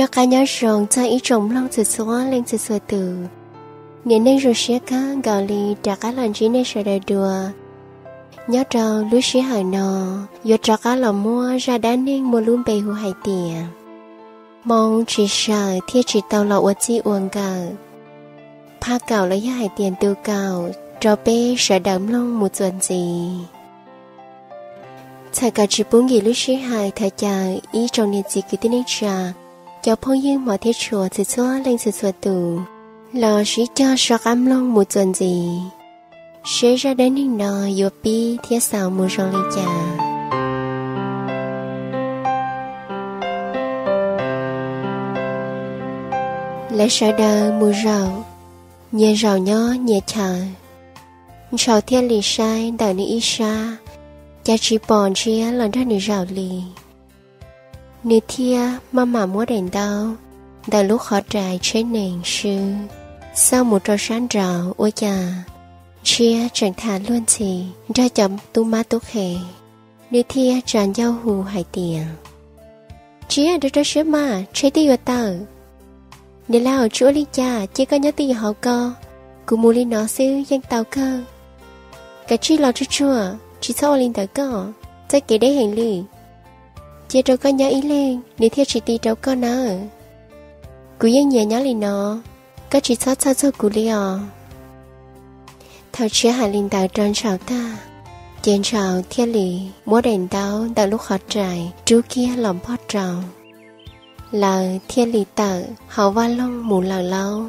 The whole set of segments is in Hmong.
Nyob zoo txog ib tsoom mloog txhua txhua leej txhua txhua tus, niam neej zoo siab kawg nkaus li rov qab los ntsib nej sawv daws dua. Nyob rau lub sij hawm no, yuav rov qab los muab zaj dab neeg muaj lub npe hu hais tias Hmoo tsis sawm thiaj tsis tau los ua txij ua nkawm, phaj kaum los yog hais tias ntu kaum rau peb sawv daws mloog mus txuas ntxiv. Txhawm kom tsis pub nkim lub sij hawm, thov caw ib tsoom niam txiv kwv tij neej tsa, cov phooj ywg hmov thiab tshua txhua txhua leej txhua txhua tus los sib cog soj qab mloog mus txuas ntxiv, seb zaj dab neeg no yuav pib thiab xaus mus zoo li cas. Lawv sawv daws mus zaum, nyias zaum nyob nyias chaw. Ntshaus thiaj li saib ntawm nws ib sab, cas tsis pom Ntshiab los nrog nws zaum li. Nws thiaj maj mam muab daim ntaub ntawm lub qhov rais tsheb nees swb, xauj mus rau sab nraud ua cas Ntshiab tseem tham luag ntxhi nrog cov tub mab tub qhe. Nws thiaj tsa ncauj hu hais tias, Ntshiab, rau rau siab mas, tsheb twb yuav tawm. Niam laus, tsis ua li cas, cia koj nyob twj ywm hauv ko, kuv mus li no xwb yeej tau kawg. Kav tsij los tsuag tsuag, tsis txhob ua li ntawd koj, txoj kev deb heev li. Cia rau koj nyob ib leeg, nws thiaj tsis ti rau koj nawb. Kuv yeej nyiam nyob li no, koj tsis txhob txhawj txog kuv li os. Thaum Ntshiab hais li ntawd rau Ntshaus tag, ces Ntshaus thiaj li muab daim ntaub ntawm lub qhov rais rub kiag los npog rau. Lawv thiaj li tawm hauv vaj loog mus lawm lauj.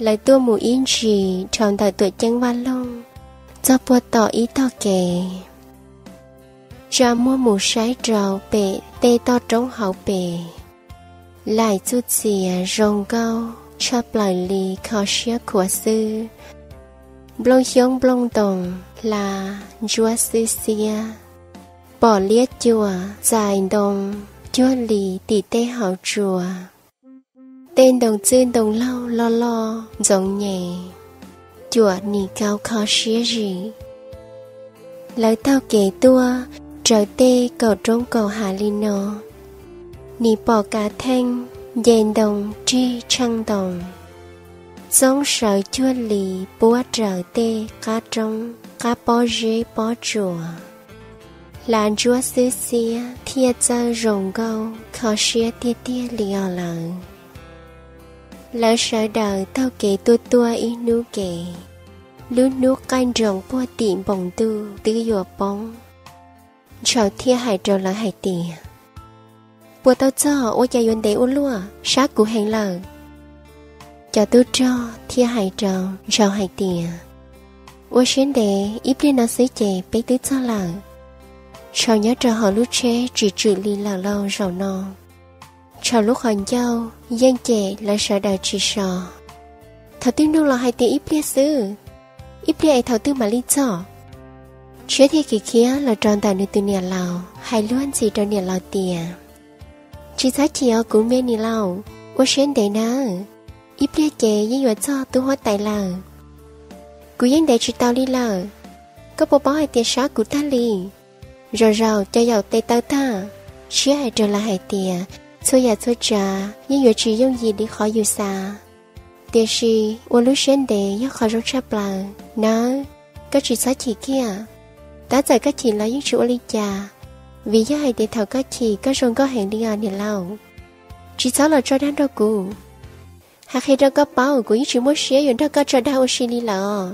Lawv tuaj mus ib ntsis dhau ntawm tuam ceeb vaj loog txog puag tom ib tog kev, tsa muag mus saib rau pem tej toj roob hauv pes, laim txuj txias zoo nkauj tshaj plaws li, kho siab khuav xwb. Nplooj xyoob nplooj ntoos hla ntsuab xwb xiab, pom liab cuam txais ntoo cuag li tim tej hauv tsua. Tej ntoo txwj ntoo laug loj loj ntxoov nyem, cuam nim kau kho siab zim. Lawv taug kev tuaj raws tej kaum roob kaum hav li no, nim pom kav theej nce ntoo rig tsheej ntoo, txoob sawv cuag li puab raws tej qab roob qab pob zeb pob tsuas. Hla ntsuab xwb xiab thiaj txawj zoo nkauj kho siab tiag tiag li os lawm. Lawv sawv daws taug kev tuaj tuaj ib hnub kev, lub hnub qaij nroos puag tim npoo ntuj twb yuav poob. Ntshaus thiaj hais rau lawv hais tias, Puas tau txog? Ua cas yuav ntev ua luaj, sab kuv heev lawm. Cov tub rog thiaj hais rau Ntshaus hais tias, Ua siab ntev, ib pliag no xwb ces peb twb txog lawm. Ntshaus nyob rau hauv lub tsheb tsis tswm li lawm lauj zaum no. Ntshaus lub qhov ncauj yeej cem lawv sawv daws tsis so. Thaum twg nug los hais tias ib pliag xwb, ib pliag es thaum twg mam li txog? Ntshiab thiaj khiav khiav los rau ntawm nws tus niam laus hais luag ntxhi rau niam laus tias, Tsis txhob chim os kuv me niam laus, ua siab ntev nawb, ib pliag ces yeej yuav txog tub huab tais lawm. Kuv yeej ntev tsis tau li lawm, koj puas paub hais tias sab kuv tag li? Zaum zaum cov yaum tes taw tag. Ntshiab hais rau lawv hais tias, Txhua yam txhua tsav yeej yuav tsis yooj yim li qhov yus xav, tiam sis ua lub siab ntev yog qhov zoo tshaj plaws nawb. Koj tsis txhob chim kiag, tab txawm koj chim los yeej tsis ua li cas, vim yog hais tias thaum koj chim koj zoo nkauj heev li os niam laus. Tsis txhob los tso dag nrog kuv. Hais qhia rau koj paub, kuv yeej tsis muaj siab yuav nrog koj tso dag ua si li lawm os.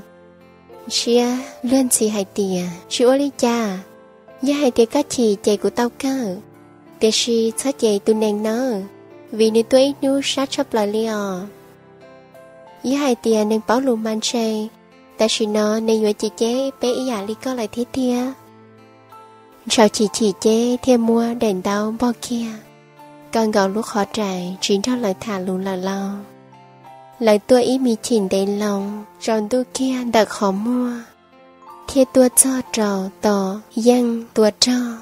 Ntshiab luag ntxhi hais tias, Tsis ua li cas, yog hais tias koj chim ces kuv tau kawg, tiam sis txhob cem tus nees nawb, vim nws tuaj ib hnub sab tshaj plaws li os. Yog hais tias nees paub lus mas ntshe tam sim no nees yuav cem ceb peb ib yam li koj lawm thiab tiag. Ntshaus chim chim ceb thiaj muab daim ntaub npog kiag, kaw nkaus lub qhov rais tsis nrog lawv tham lus lawm lauj. Lawv tuaj ib me chim ntev loo, tsaus ntuj kiag ntawm qhov muag, thiaj tuaj txog rau tom yeej tua rog.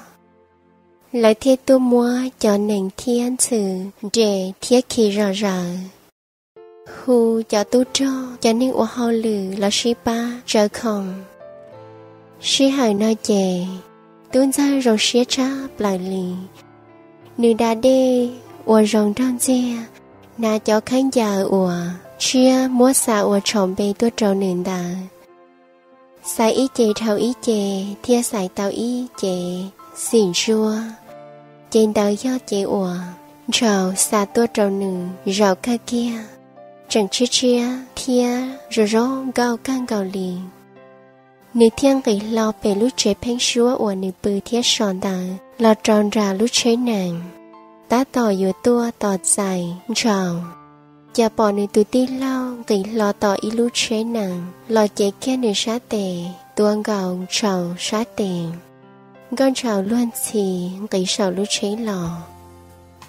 Lawv thiaj tuaj muab cov nees thiab ntxhw nres thiab khi zom zaws, hu cov tub rog cov neeg ua hauj lwm los sib pab tsawv khoom. Sij hawm no ces tub ntxawg zoo siab tshaj plaws li, nws da dej ua zoo nraug ntxiag, hnav cov khaub ncaws uas tshiab muab xa ua tshaus npe tuaj rau nws ntawd. Xaiv ib ce dhau ib ce thiaj xaiv tau ib ce xim ntsuab. Ces ntawd yog cev uas Ntshaus xa tuaj rau nws zaum kawg kiag, tseem tshiab tshiab thiab zoo zoo nkauj kawg nkaus li. Nws thiaj nqis hlo pem lub tsev pheeb suab uas nws pw thiab so ntawd los rau nram lub tsheb nees, tab tom yuav tuaj tos txais Ntshaus. Cas pom nws tus tij laug nqis hlo tom ib lub tsheb nees los cev kiag nws sab tes tuav nkaus Ntshaus sab tes. Nkauj Ntshaus luag ntxhi nqis saum lub tsheb los,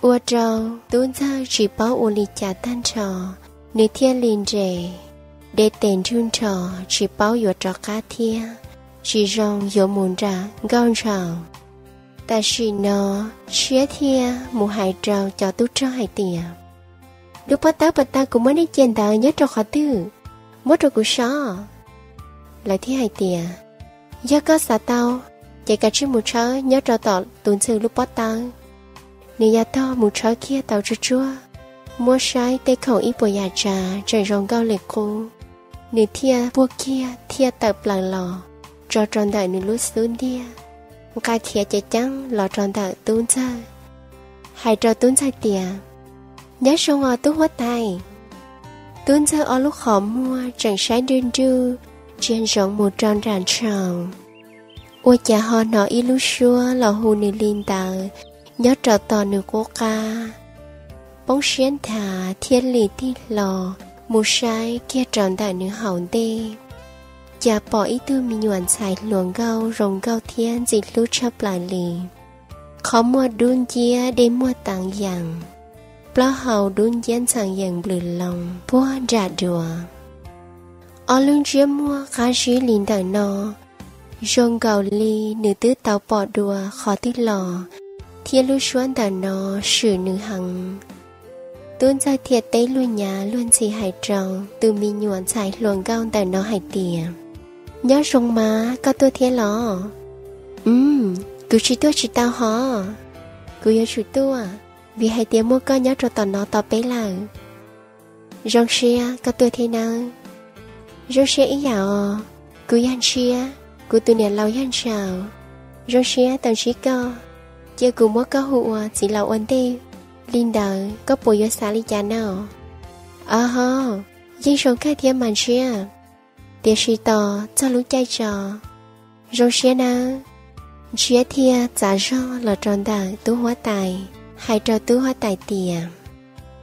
ua rau Tub Ntxawg tsis paub ua li cas tag nrho, nws thiaj li nres, de tes nrug nrho, tsis paub yuav rov qab thiab tsis zoo yuav mus nram Nkauj Ntshaus. Tam sim no Tshiab thiaj mus hais rau cov tub rog hais tias, Lub pob tawb pas tas kuv muab nej cia ntawd nyob rau qhov twg? Muab rau kuv so. Lawv thiaj hais tias, Yog koj xav tau, ces kav tsij mus tshawb nyob rau tom tus ntxhw lub pob tawb. Nws yav tog mus tshawb kiag tau tsuj tsuag, muab saib tej khoom ib puas yam tsav tseem zoo nkauj li qub, nws thiaj puag kiag thiaj tawm plaws los tso rau ntawm nws lub xub ntiag, nqa khiav ceev ceeb los rau ntawm Tub Ntxawg, hais rau Tub Ntxawg tias, Nyob zoo os tub huab tais. Tub Ntxawg ob lub qhov muag tseem saib nruj nruj ntsia ntsoov mus rau nram Ntshaus. Ua cas ho hnov ib lub suab los hu nws li ntawd nyob rau tom nws qub qab. Poob siab nthav thiaj li tig hlo mus saib kiag rau ntawm nws hauv ntej, cas pom ib tug me nyuam ntxhais hluas nkauj zoo nkauj thiab ntxim hlub tshaj plaws li. Qhov muag dub nciab dej muag teev yees, plaub hau dub nciab ntxeem yees nplws loo puag nram duav. Ob lub ntsiab muag qab zib li ntawm no, zoo nkaus li nws twb tau pom dua qhov twg los, thiab lub suab ntawm no swm nws heev. Tub Ntxawg thiaj teb luag nyav luag ntxhi hais rau tus me nyuam ntxhais hluas nkauj ntawm no hais tias, Nyob zoo mas, koj tuaj thiab los? Kuv tsis tuaj tsis tau hov. Kuv yuav tsum tuaj, vim hais tias muaj koj nyob rau tom no tos peb lawm. Zoo siab koj tuaj thiab nawb. Zoo siab ib yam os. Kuv yog Ntshiab, kuv tus niam laus yog Ntshaus. Zoo siab tau ntsib koj. Cia kuv muab koj hu ua txiv laus ua ntej. Li ntawd koj puas yuav xav li cas no? Aw ho, yeej zoo kawg thiab mas Ntshiab. Tiam sis tos txog lub caij tso. Zoo siab nawb. Ntshiab thiaj txav zog los rau ntawm tub huab tais, hais rau tub huab tais tias,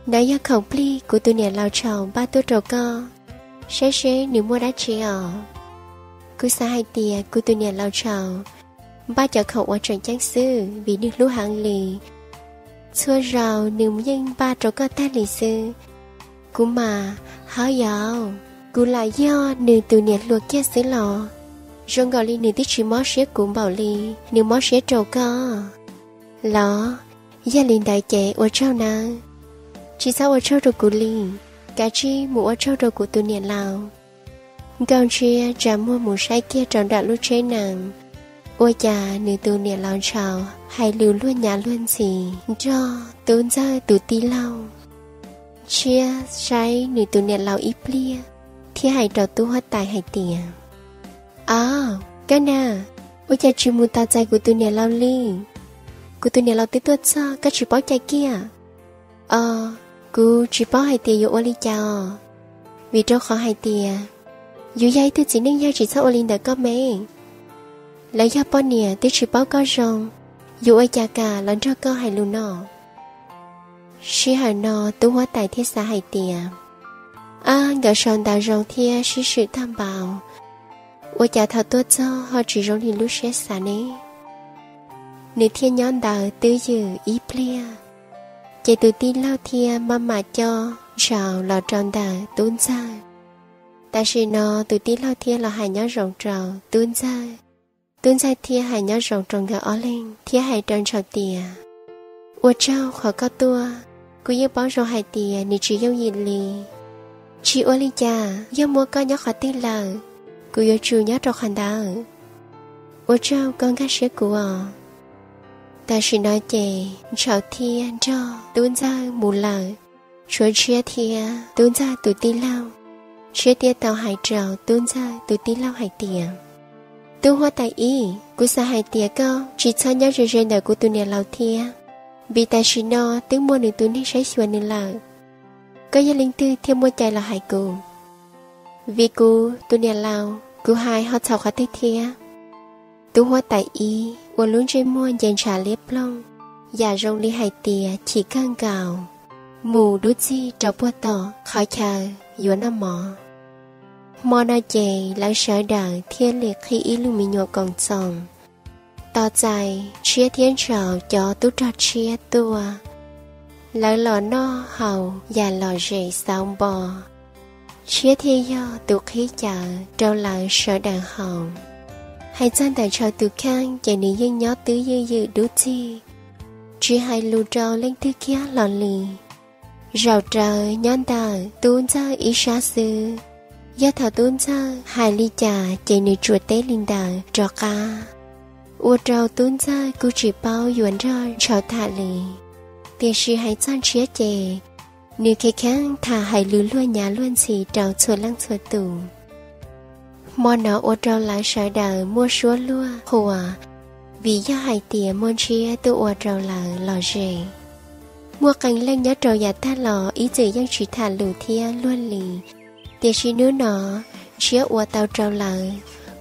Ntawd yog khoom plig kuv tus niam laus Ntshaus npaj tuaj rau koj, saib seb nws muaj dab tsi os. Kuv xav hais tias kuv tus niam laus Ntshaus npaj cov khoom uas tseem ceeb xwb vim nws hlub heev li. Txhua zaus nws yeej npaj rau koj tag li xwb. Kuv mas, hov yau, kuv lam yog nws tus niam hluas kiag xwb los zoo nkaus li nws twb tsis mob siab kuv npaum li nws mob siab rau koj los. Yog li ntawd ces ua tsaug nawb. Tsis txhob ua tsaug rau kuv li, kav tsij mus ua tsaug rau kuv tus niam laus. Nkauj Ntshiab tsa muag mus saib kiag rau nram lub tsheb nees, ua cas nws tus niam laus Ntshaus hais lus luag nyav luag ntxhi nrog tub Ntxawg tus tij laug. Ntshiab saib nws tus niam laus ib pliag thiab hais rau tub huab tais hais tias, Aw, koj na, ua cas tsis mus tos txais kuv tus niam laus li? Kuv tus niam laus twb tuaj txog koj tsis paub cai kiag. Os, kuv tsis paub hais tias yuav ua li cas os, vim rau qhov hais tias yus yog ib tug txiv neej yawg tsis txhob ua li ntawm koj me. Lawv yog poj niam twb tsis paub koj zoo, yuav ua cas kam los nrog koj hais lus no. Sij hawm no tub huab tais thiaj xav hais tias, Ab, nkawd sau ntawv zoo thiab sib swm tag npaum, ua cas thaum tuaj txog ho tsis zoo li lub siab xav ne? Nws thiaj nyob ntawd twj ywm ib pliag, ces tus tij laug thiaj maj mam coj Ntshaus los rau ntawm tub Ntxawg. Tam sim no tus tij laug thiaj los hais nyob zoo rau tub Ntxawg, tub Ntxawg thiaj hais nyob zoo rau nkawd ob leeg thiab hais rau Ntshaus tias, Ua tsaug qhov koj tuaj, kuv yeej paub zoo hais tias nws tsis yooj yim li. Tsis ua li cas, yog muaj koj nyob qhov twg lawm, kuv yuav tsum nyob rau qhov ntawd. Ua tsaug koj nkag siab kuv os. Tam sim no ces Ntshaus thiab nrog Tub Ntxawg mus lawm, tshuav Tshiab thiab Tub Ntxawg tus tij laug. Tshiab thiaj tau hais rau Tub Ntxawg tus tij laug hais tias, Tub huab tais ib, kuv xav hais tias koj tsis txhob nyob ze ze ntawm kuv tus niam laus thiab, vim tam sim no twb muaj nws tus neeg saib xyuas nws lawm. Koj yog leej twg thiaj muaj cai los hais kuv? Vim kuv tus niam laus, kuv hais ho txhaum qhov twg thiab? Tub huab tais ib ua lub ntsej muag nce ntshav liab ploog, yam zoo li hais tias chim kawg nkaus, mus dub txig rau puag tom qhov chaw yuav noj mov. Hmo no ces lawv sawv daws thiaj li qhib ib lub me nyuam koom txoos, tos txais Tshiab thiab Ntshaus cov tub rog tshiab tuaj. Lawv los noj haus yam lom zem xauv npo, Tshiab thiaj yog tus qhib cawv rau lawv sawv daws haus. Hais txog ntawm Ntshaus tus kheej ces nws yeej nyob twb ywj ywm dub txig, tsis hais lus rau leej twg kiag hlo li. Zaum rawv nyob ntawm Tub Ntxawg ib sab xwb, yog thaum Tub Ntxawg hais li cas ces nws tsuas teb li ntawd rov qab, ua rau Tub Ntxawg kuj tsis paub yuav nrog Ntshaus tham li. Tiam sis hais txog Tshiab ces nws kheev kheev tham hais lus luag nyav luag ntxhi rau txhua leej txhua tus. Hmo no ua rau lawv sawv daws muaj suab luag qhuas, vim yog hais tias muaj Ntshiab tuaj ua rau lawv lom zem. Muaj qee leej nyob rau yav tag los ib txwm yeej tsis tham lus thiab luag li, tiam sis hnub no Ntshiab ua tau rau lawv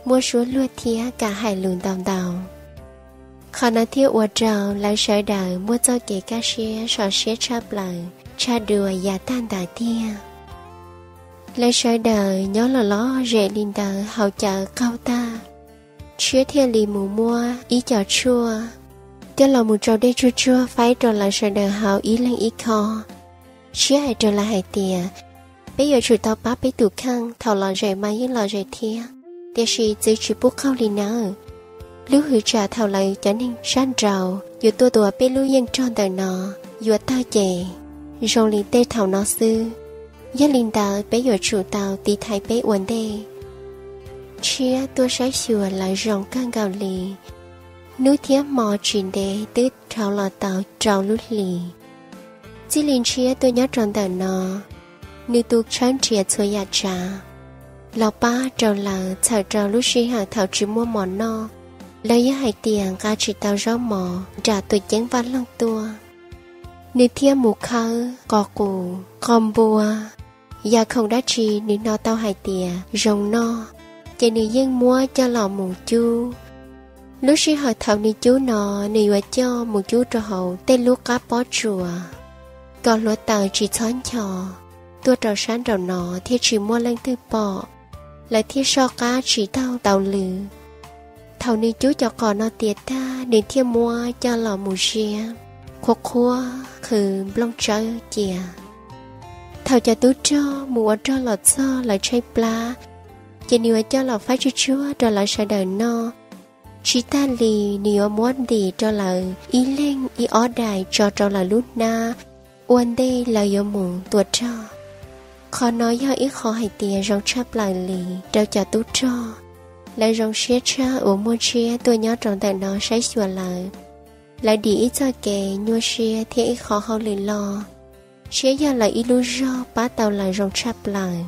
muaj suab luag thiab kam hais lus ntau ntau. Qhov no thiaj ua rau lawv sawv daws muaj txoj kev kaj siab sov siab tshaj plaws tshaj dua yav tag ntawd tiag. Lawv sawv daws nyob los lom zem li ntawd haus cawv qaug tag, Tshiab thiaj li mus muab ib co tshuaj coj los mus tsau dej tsuag tsuag faib rau lawv sawv daws haus ib leeg ib khob. Tshiab hais rau lawv hais tias, peb yuav tsum tau pab peb tus kheej, thaum lom zem mas yeej lom zem thiab, tiam sis txwv tsis pub qaug li nawb. Lub hwv tsam thaum lawv cov neeg sab nraud yuav tuaj tua peb lub yeej rog ntawm no yuav tawg ces zoo li tej thaum no xwb. Yog li ntawd peb yuav tsum tau tiv thaiv peb ua ntej. Tshiab tuaj saib xyuas lawv zoo kawg nkaus li. Hnub thiab hmo tsis ntev twb dhau los tau rau lub hlis. Txij li Tshiab tuaj nyob rau ntawm no, nws tu tshawb nrhiav txhua yam tsav los pab rau lawv txhawm rau lub sij hawm thaum tsis muaj mov noj, los yog hais tias nqa tsis tau zaub mov nram tus ceeb vaj loog tuaj. Nws thiaj mus khawb qos qus, qos npua, yam khoom dab tsi nws hnov tau hais tias zoo noj, ces nws yeej muab coj los mus cub. Lub sij hawm thaum nws cub no, nws yuav coj mus cub rau hauv tej lub qab pob tsuas, kom hluav taws tsis txhob ncho tuaj rau sab nraum no thiaj tsis muaj leej twg pom, lawv thiaj soj qab tsis taug tau lw. Thaum nws cub cov qos no tiav tag, nws thiaj muab coj los mus ziab, qhuav qhuav qhwv nplooj tsawb cia. Thaum cov tub rog mus ua rog los txog lawv tshaib plab, ces nws yuav coj los faib tsuag tsuag rau lawv sawv daws noj. Tsis tag li, nws yuav muab ntim rau lawv ib leeg ib ob daim tso rau lawv lub hnab ua ntej lawv yuav mus tua rog. Qhov no yog ib qho hais tias zoo tshaj plaws li rau cov tub rog. Lawv zoo siab tshaj uas muaj Tshiab tuaj nyob rau ntawm no saib xyuas lawv. Lawv dim ib txoj kev nyuaj siab thiab ib qho hauj lwm loj. Tshiab yog lawv ib lub zog pab tau lawv zoo tshaj plaws.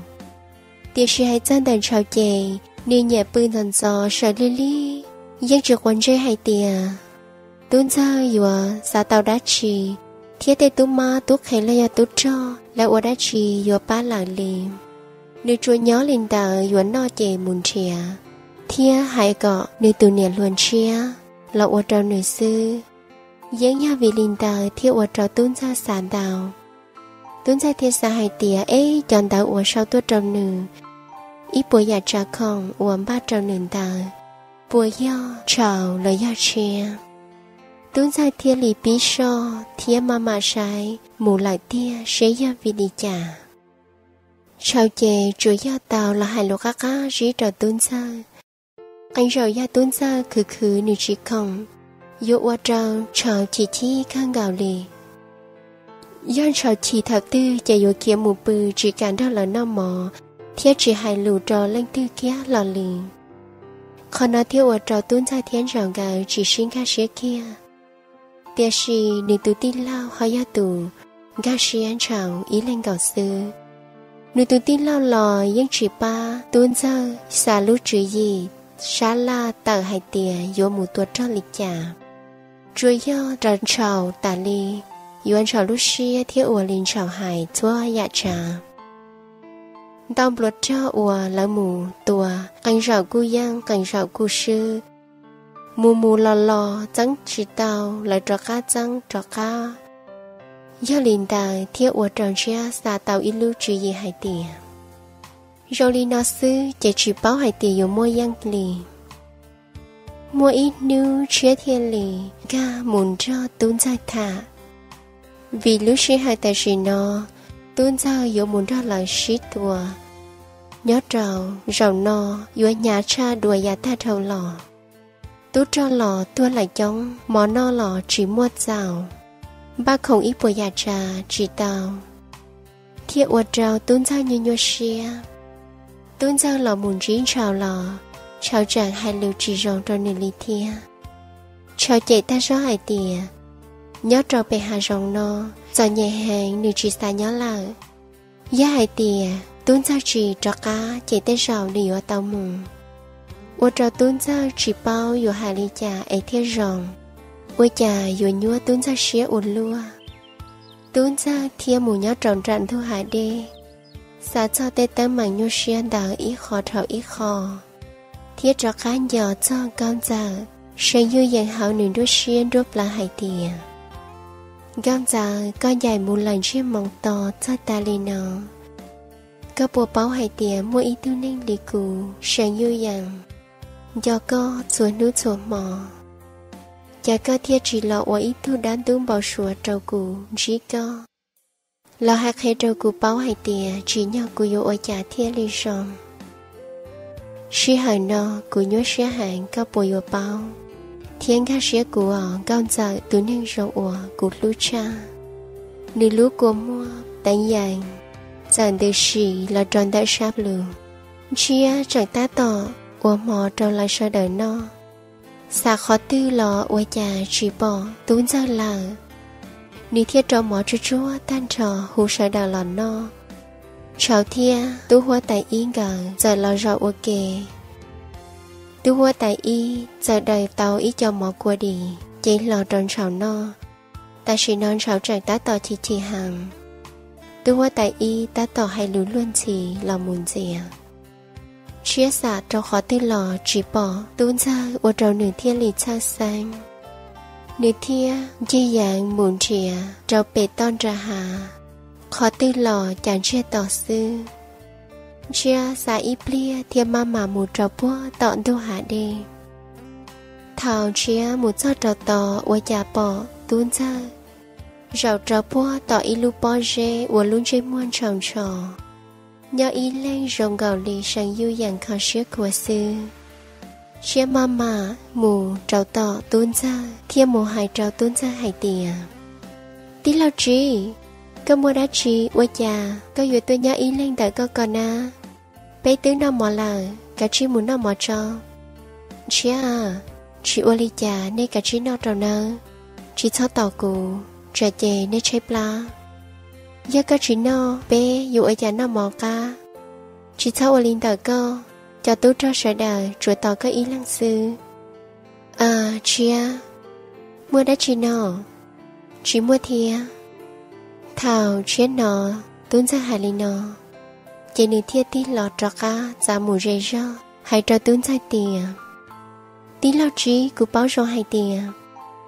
Tiam sis hais txog ntawm Ntshaus ces, nws nyiam pw ntxov ntxov sawv lig lig, yeej tsis quav ntsej hais tias Tub Ntxawg yuav xav tau dab tsi, thiab tej tub mab tub qhe los yog tub rog lawv ua dab tsi yuav pab lawm li. Nws tsuas nyob li ntawd, yuav noj ces mus nrhiav, thiab hais kom nws tus niam hluas Ntshiab los ua rau nws xwb. Yeej yog vim li ntawd thiaj ua rau Tub Ntxawg xav ntau. Tub Ntxawg thiaj xav hais tias, eb, cov ntawv uas sau tuaj rau nws, ib puas yam tsav khoom uas npaj rau nws ntawd, puas yog Ntshaus los yog Tshiab? Tub Ntxawg thiaj li pib soj thiab maj mam saib mus lawm tiag seb yog vim li cas. Ntshaus ces tsuas yog tau los hais lus qab qab zib rau Tub Ntxawg. Qee zaum yog Tub Ntxawg khwv khwv nws tsis khoom, yuav ua rau Ntshaus chim chim kawg nkaus li. Yog Ntshaus chim thaum twg ces yuav khiav mus pw, tsis kam nrog lawv noj mov, thiab tsis hais lus rau leej twg kiag hlo li. Qhov no thiaj ua rau Tub Ntxawg thiab Ntshaus nkawd tsis sib nkag siab kiag. Tiam sis nws tus tij laug ho yog tus nkag siab ntshaus ib leeg nkaus xwb. Nws tus tij laug los yeej tsis pab Tub Ntxawg xav lub tswv yim sab laj tawm hais tias yuav mus tua rog li cas, tsuas yog ras ntshaus tas li, yuav ntshaus lub siab thiab ua li ntshaus hais txhua yam tsav. Ntau npluav rog uas lawv mus tua, qee zaum kuj yeej qee zaum kuj swb, mus mus los los txeeb tsis tau lawv rov qab txeeb rov qab. Yog li ntawd thiaj ua rau Ntshiab xav tau ib lub tswv yim hais tias zoo li no xwb ces tsis paub hais tias yuav muaj yeej li. Muaj ib hnub Ntshiab thiaj li nkag mus nrog Tub Ntxawg tham, vim lub sij hawm tam sim no Tub Ntxawg yuav mus nrog lawv sib tua. Nyob rau zaum no yuav hnyav tshaj dua yav tag dhau los. Tub rog los tuag lawm coob, mov noj los tsis muaj txaus, npaj khoom ib puas yam tsav tsis tau, thiaj ua rau Tub Ntxawg nyuaj nyuaj siab. Tub Ntxawg los mus ntsib Ntshaus los Ntshaus tseem hais lus tsis zoo rau nws li thiab. Ntshaus cem tag zog hais tias nyob rau pem hav zoov no txom nyem heev, nws tsis xav nyob lawm. Yog hais tias Tub Ntxawg tsis rov qab ces tej zaum nws yuav tau mus. Ua rau Tub Ntxawg tsis paub yuav hais li cas es thiaj zoo, ua cas yuav nyuaj Tub Ntxawg siab ua luaj. Tub Ntxawg thiaj mus nyob rau nram ntug hav dej, xav txog tej teeb meem nyuaj siab ntawd ib qho dhau ib qho, thiab rov qab nco txog Nkauj Ntxawm, seev yuj yees hauv nws nruab siab nruab plawv hais tias, Nkauj Ntxawm, koj ncaim mus lawm ntsiag moo to txog tas li no, koj puas paub hais tias muaj ib tug neeg li kuv seev yuj yees nco koj txhua hnub txhua hmo, cas koj thiaj tsis los ua ib tug dab ntub npau suav rau kuv ntsib koj, los hais qhia rau kuv paub hais tias tsim nyog kuv yuav ua cas thiaj li zoo. Sij hawm no kuv nyuaj siab heev, koj puas yuav paub thiab nkag siab kuv os, Nkauj Ntxawm, tus neeg zoo uas kuv hlub tshaj. Nws lub kua muag teev yees txawm ntws sim los rau ntawm sab plhu. Ntshiab tseem tab tom ua hmo rau lawv sawv daws noj, xav qhov twg los ua cas tsis pom Tub Ntxawg lawm. Nws thiaj rau mov tsuag tsuag tag nrho hu sawv daws los noj. Ntshaus thiab tub huab tais ib nkawd txawm los zaum ua ke. Tub huab tais ib txawm daws tau ib co mov kua dis ces hlo rau Ntshaus noj. Tam sim no Ntshaus tseem tab tom chim chim heev, tub huab tais ib tab tom hais lus luag ntxhi los mus ntxias. Ntshiab xam rau qhov twg los tsis pom Tub Ntxawg ua rau nws thiaj li txhawj xeeb. Nws thiaj ncig yees mus nrhiav rau pem toj nra hav, qhov twg los cas ntsiag to xwb. Ntshiab xav ib pliag thiaj maj mam mus rau puag tom ntug hav dej. Thaum Ntshiab mus txog rau tod ua cas pom Tub Ntxawg zaum rau puag tom ib lub pob zeb uas lub ntsej muag ntshaus ntsho, nyob ib leeg zoo nkaus li seev yuj yees kho siab khuav xwb. Ntshiab maj mam mus rau tom Tub Ntxawg thiaj mus hais rau Tub Ntxawg hais tias, Tij laug Tsib, koj muaj dab tsi ua cas koj yuav tuaj nyob ib leeg ntawm koj ko nab? Peb twb noj mov lawm, kav tsij mus noj mov tso. Ntshiab, tsis ua li cas, nej kav tsij noj rau nawb, tsis txhob tos kuv, tsam ces nej tshaib plab. Yog koj tsis noj peb yuav ua cas noj mov qab? Tsis txhob ua li ntawm koj, cov tub rog sawv daws tsuas tos koj ib leeg xwb. Aws, Ntshiab, muaj dab tsi no? Tsis muaj thiab. Thaum Ntshiab hnov Tub Ntxawg hais li no, ces nws thiaj tig los rov qab txav mus ze zog hais rau Tub Ntxawg tias, Tij laug Tsib, kuv paub zoo hais tias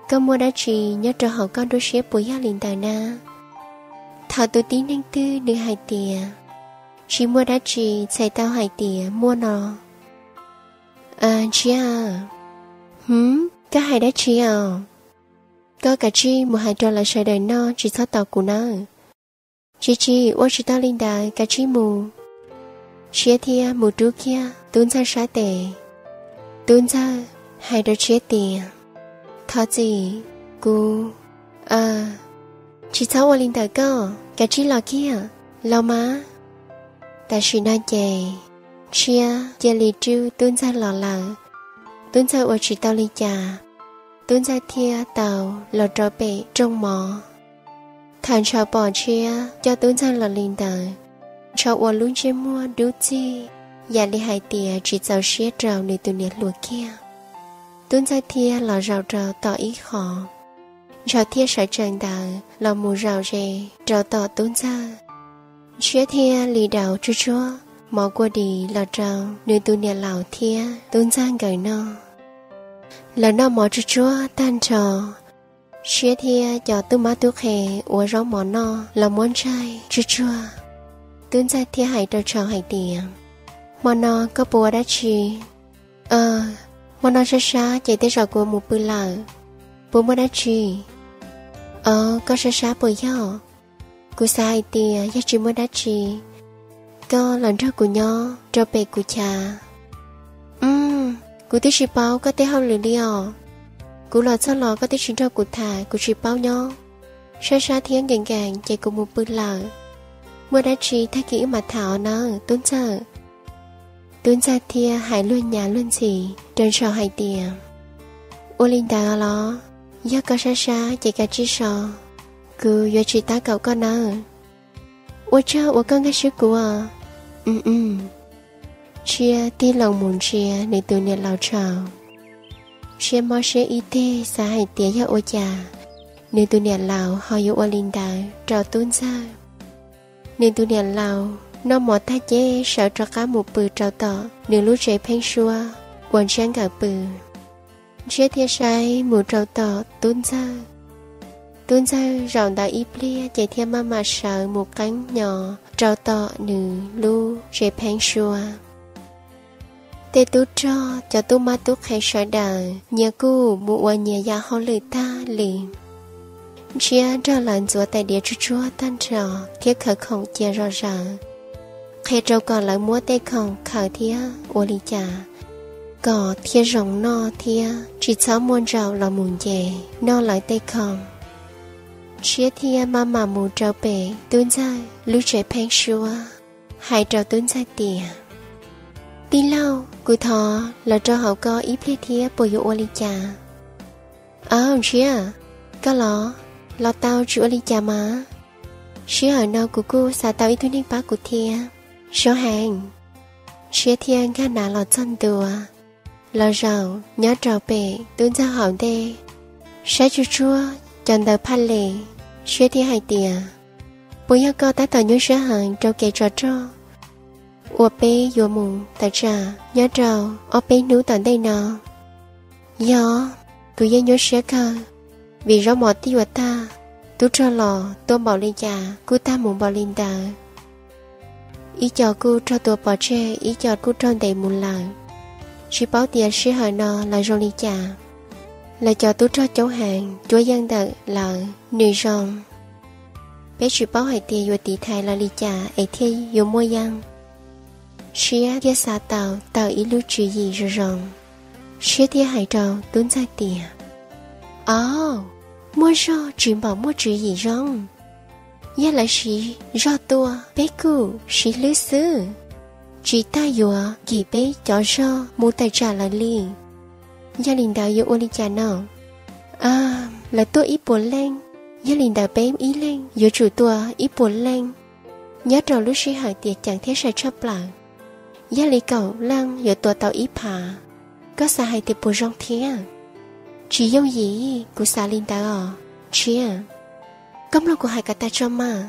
koj muaj dab tsi nyob rau hauv koj nruab siab puas yog li ntawd nab? Thaum tus tib neeg twg nws hais tias tsis muaj dab tsi txhais tau hais tias muaj no. Aws, Ntshiab. Hwv, koj hais dab tsi os? Koj kav tsij mus hais rau lawv sawv daws noj, tsis txhob tos kuv nawb. Tsis tsis, ua tsis tau li ntawd, kav tsij mus. Ntshiab thiaj mus rub kiag Tub Ntxawg sab tes. Tub Ntxawg hais rau Ntshiab tias, Thov txim, kuv, aws, tsis txhob ua li ntawm koj, kav tsij los kiag, los mas. Tam sim no ces Ntshiab cia li rub Tub Ntxawg los lawm. Tub Ntxawg ua tsis tau li cas, Tub Ntxawg thiaj tau los rau pem rooj mov. Thaum Ntshaus pom Ntshiab coj Tub Ntxawg los li ntawd, Ntshaus ua lub ntsej muag dub txig, yam li hais tias tsis txaus siab rau nws tus niam hluas kiag. Tub Ntxawg thiaj los zaum rau tom ib qho, Ntshaus thiaj sawv tsees ntawd los mus zaum ze rau tom Tub Ntxawg. Ntshiab thiaj li daus tsuj tsuag mov kua dis los rau nws tus niam laus thiab Tub Ntxawg nkawd noj. Lawv noj mov tsuj tsuag tag nrho, Ntshiab thiab cov tub mab tub qhe ua zaub mov noj los muab ntsaig tsuj tsuag. Tub Ntxawg thiaj hais rau Ntshaus hais tias, Hmo no koj puas ua dab tsi? Hmo no sab sab ces tej zaum kuv mus pw lawm. Puas muaj dab tsi? Os, koj sab sab puas yog? Kuv xav hais tias yog tsis muaj dab tsi, koj los nrog kuv nyob rau pem kuv chav. Kuv twb tsis paub koj tej hauj lwm li os. Kuv los txog los koj twb tsis nrog kuv tham, kuv tsis paub nyob. Sab sab thiab nkees nkees ces kuv mus pw lawm. Muaj dab tsi tag kis wb mam tham nawb Tub Ntxawg. Tub Ntxawg thiaj hais luag nyav luag ntxhi rau Ntshaus hais tias, Ua li ntawd los, yog koj sab sab ces kav tsij so, kuv yuav tsis tab kaum koj nawb. Ua tsaug uas koj nkag siab kuv. Ntshiab tig loo mus ntsia nws tus niam laus Ntshaus. Ntshiab mob siab ib teg xav hais tias yog ua cas nws tus niam laus ho yuav ua li ntawd rau Tub Ntxawg. Nws tus niam laus noj mov tag ces sawv rov qab mus pw rau tom nws lub tsev pheeb suab uas Ntshiab nkawd pw. Ntshiab thiaj saib mus rau tom Tub Ntxawg. Tub Ntxawg zaum ntawd ib pliag ces thiaj maj mam sawv mus qeeb hnyo rau tom nws lub tsev pheeb suab. Tej tub rog cov tub mab tub qhe sawv daws nyias kuj mus ua nyias yam hauj lwm tag li. Ntshiab nrog lawv ntxuav tais diav tsuj tsuag tag nrho thiab khaws khoom cia zom zaws, qhia rau kom lawv muab tej khoom khaws thiab ua li cas kom thiaj zoo noj thiab tsis txhob muaj ntsaum los mus nce noj lawv tej khoom. Ntshiab thiaj maj mam mus rau pem Tub Ntxawg lub tsev pheeb suab, hais rau Tub Ntxawg tias, Tij laug, kuv thov los rau hauv ko ib pliag thiab puas yuav ua li cas? Aub Ntshiab, koj los, los tau tsis ua li cas mas. Sij hawm no kuv kuj xav tau ib tug neeg pab kuv thiab. Zoo heev. Ntshiab thiaj nkag nav los txog ntua, los zaum nyob rau pem Tub Ntxawg hauv ntej, saib tsuj tsuag cov ntawv phaj les. Ntshiab thiaj hais tias, Puas yog koj tab tom nyuaj siab heev rau kev tsov rog uas peb yuav mus tawm tsam nyob rau ob peb hnub tom ntej no? Yog, kuv yeej nyuaj siab kawg, vim zaub mov twb yuav tag, tub rog los tua npaum li cas kuj tag mus npaum li ntawd. Ib co kuj raug tua pov tseg, ib co kuj raug ntes mus lawm. Tsis paub tias sij hawm no lawv zoo li cas. Lawv cov tub rog coob heev, cuab yeej ntawm lawv nws zoo. Peb tsis paub hais tias yuav tiv thaiv lawv li cas es thiaj yuav muaj yeej. Ntshiab thiaj xav tau tawm ib lub tswv yim zoo zoo. Ntshiab thiaj hais rau Tub Ntxawg tias, Aub, muaj zog tsis npaum muaj tswv yim zoo. Yog lawv siv zog tua, peb kuj siv hlwb xwb, tsis tas yuav kim peb cov zog mus tawm tsam lawv li. Yog li ntawd yuav ua li cas no? Lawv tuaj ib puas leej, yog li ntawd peb ib leeg yuav tsum tua ib puas leej. Nyob rau lub sij hawm tias ceev thiab sai tshaj plaws, yog li kaum leej yuav tua tau ib phav. Koj xav hais tias puas zoo thiab? Tsis yooj yim, kuv xav li ntawd os Ntshiab. Koj mloog kuv hais kom tag tso mas.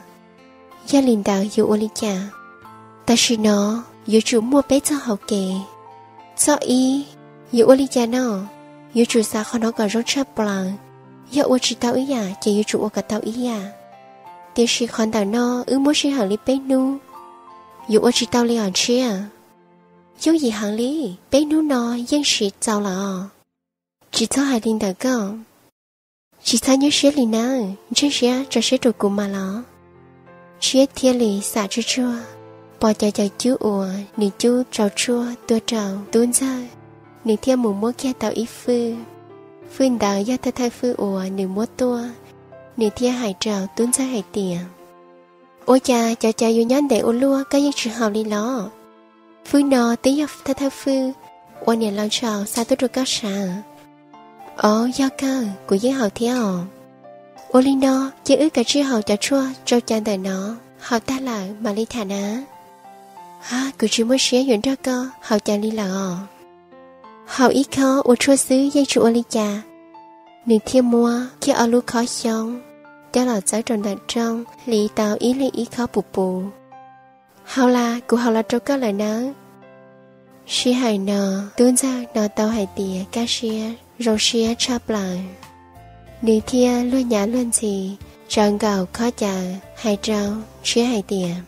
Yog li ntawd yuav ua li cas? Tam sim no yuav tsum muaj peb txoj hauv kev. Txoj ib, yuav ua li cas no? Yuav tsum xav qhov no kom zoo tshaj plaws. Yog ua tsis tau ib yam ces yuav tsum ua kom tau ib yam. Tiam sis qhov ntawm no wb muab sij hawm li peb hnub, yuav ua tsis tau li os Ntshiab. Yooj yim heev li, peb hnub no yeej siv txaus lawm os. Tsis txhob hais li ntawd koj. Tsis txhob nyuaj siab li nawb, ntseeg siab tso siab rau kuv mas los. Ntshiab thiaj li xam tsuag tsuag, pom cov cawv cub uas nws cub tsau tshuaj tuaj rau Tub Ntxawg, nws thiaj mus muab kiag tau ib fwj. Fwj ntawd yog thawj thawj fwj uas nws muab tuaj. Nws thiaj hais rau Tub Ntxawg hais tias, Ua cas cov cawv yuav nyob ntev ua luaj koj yeej tsis haus li los? Fwj no twb yog thawj thawj fwj uas niam laus Ntshaus xa tuaj rau koj sav. Ov, yog kawg, kuv yeej haus thiab os. Ua li no, cia wb kav tsij haus cov tshuaj tsau cai ntawm no, haus tag lawm mam li tham na. Ha, kuv tsis muaj siab yuav nrog koj haus cai li lawm os. Haus ib khob ua tshuaj xwb yeej tsis ua li cas. Nws thiaj muab kiag ob lub khob xyoob coj los txawb rau ntawm rooj, hliv tau ib leeg ib khob puv puv. Haus las, kuv haus los rau koj lawm nawb. Sij hawm no, tub ntxawg hnov tau hais tias kaj siab zoo siab tshaj plaws. Nws thiaj luag nyav luag ntxhi, tsaws nkaus khob cai, hais rau Tshiab hais tias,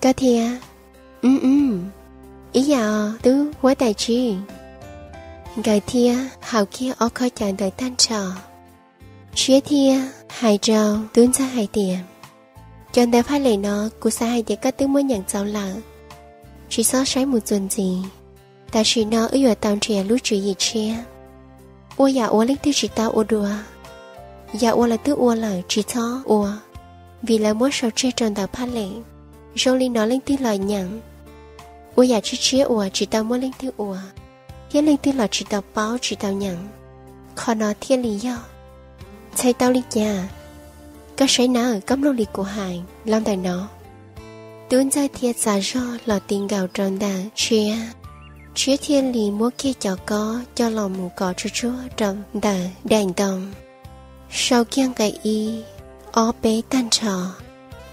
Koj thiab? Ub, ib yam os tub huab tais tsib. Nkawd thiaj haus kiag ob khob cai ntawd tag nrho. Tshiab thiaj hais rau tub ntxawg hais tias, Cov ntawv phaj lem no kuv xav hais tias koj twb muab nyeem txaus lawm, tsis txhob saib mus txuas ntxiv. Tam sim no wb yuav tau nrhiav lub tswv yim tshiab. Ua yam uas leej twg tsis tau ua dua, yam uas lawv twb ua lawm tsis txhob ua, vim lawv muab sau tseg rau ntawv phaj lem. Zoo li no leej twg los nyeem, ua yam tshiab tshiab uas tsis tau muaj leej twg ua, thiab leej twg los tsis tau paub tsis tau nyeem. Qhov no thiaj li yog. Txhais tau li cas? Koj saib nawb, koj mloog li kuv hais los ntawm no. Tub ntxawg thiaj txav zog los ti nkaus rau ntawm Tshiab. Tshiab thiaj li muab kiag cov kob coj los mus kov tsuag tsuag rau ntawm daim ntoo, sau kiag nqe ib, ob, peb tag nrho.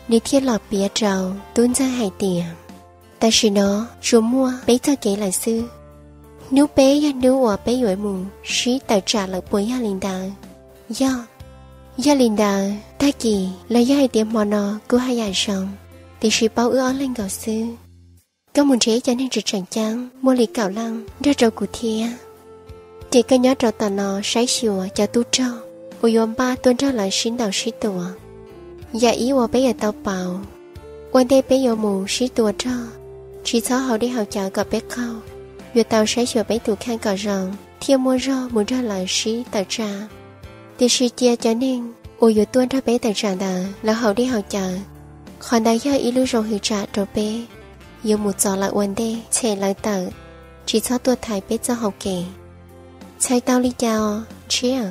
Nws thiaj los piav rau tub ntxawg hais tias, Tam sim no tsuas muaj peb txoj kev lawm xwb. Hnub peb yog hnub uas peb yuav mus sib tawm tsam lawm puas yog li ntawd? Yog. Yog li ntawd tag kis los yog hais tias hmo no kuj haj yam zoo, tiam sis paub wb ob leeg nkaus xwb. Koj mus nrhiav ib co neeg tseem tseem ceeb muaj li kaum leej nrog rau kuv thiab. Ces koj nyob rau tom no saib xyuas cov tub rog uas yuav npaj tuaj nrog lawv sib ntaus sib tua. Yam ib uas peb yuav tau pauv, ua ntej peb yuav mus sib tua rog, tsis txhob haus dej haus cawv kom peb qaug. Yuav tau saib xyuas peb tus kheej kom zoo thiaj muaj zog mus nrog lawv sib tawm tsam. Tiam sis cia cov neeg uas yuav tuaj nrog peb tawm tsam ntawd lawv haus dej haus cawv. Qhov ntawd yog ib lub zoo hwv tsam rau peb yuav mus txov lawv ua ntej, tshem lawv tawm, tsis txhob tuaj thaiv peb txoj hau kev. Txhais tau li cas os Tshiab?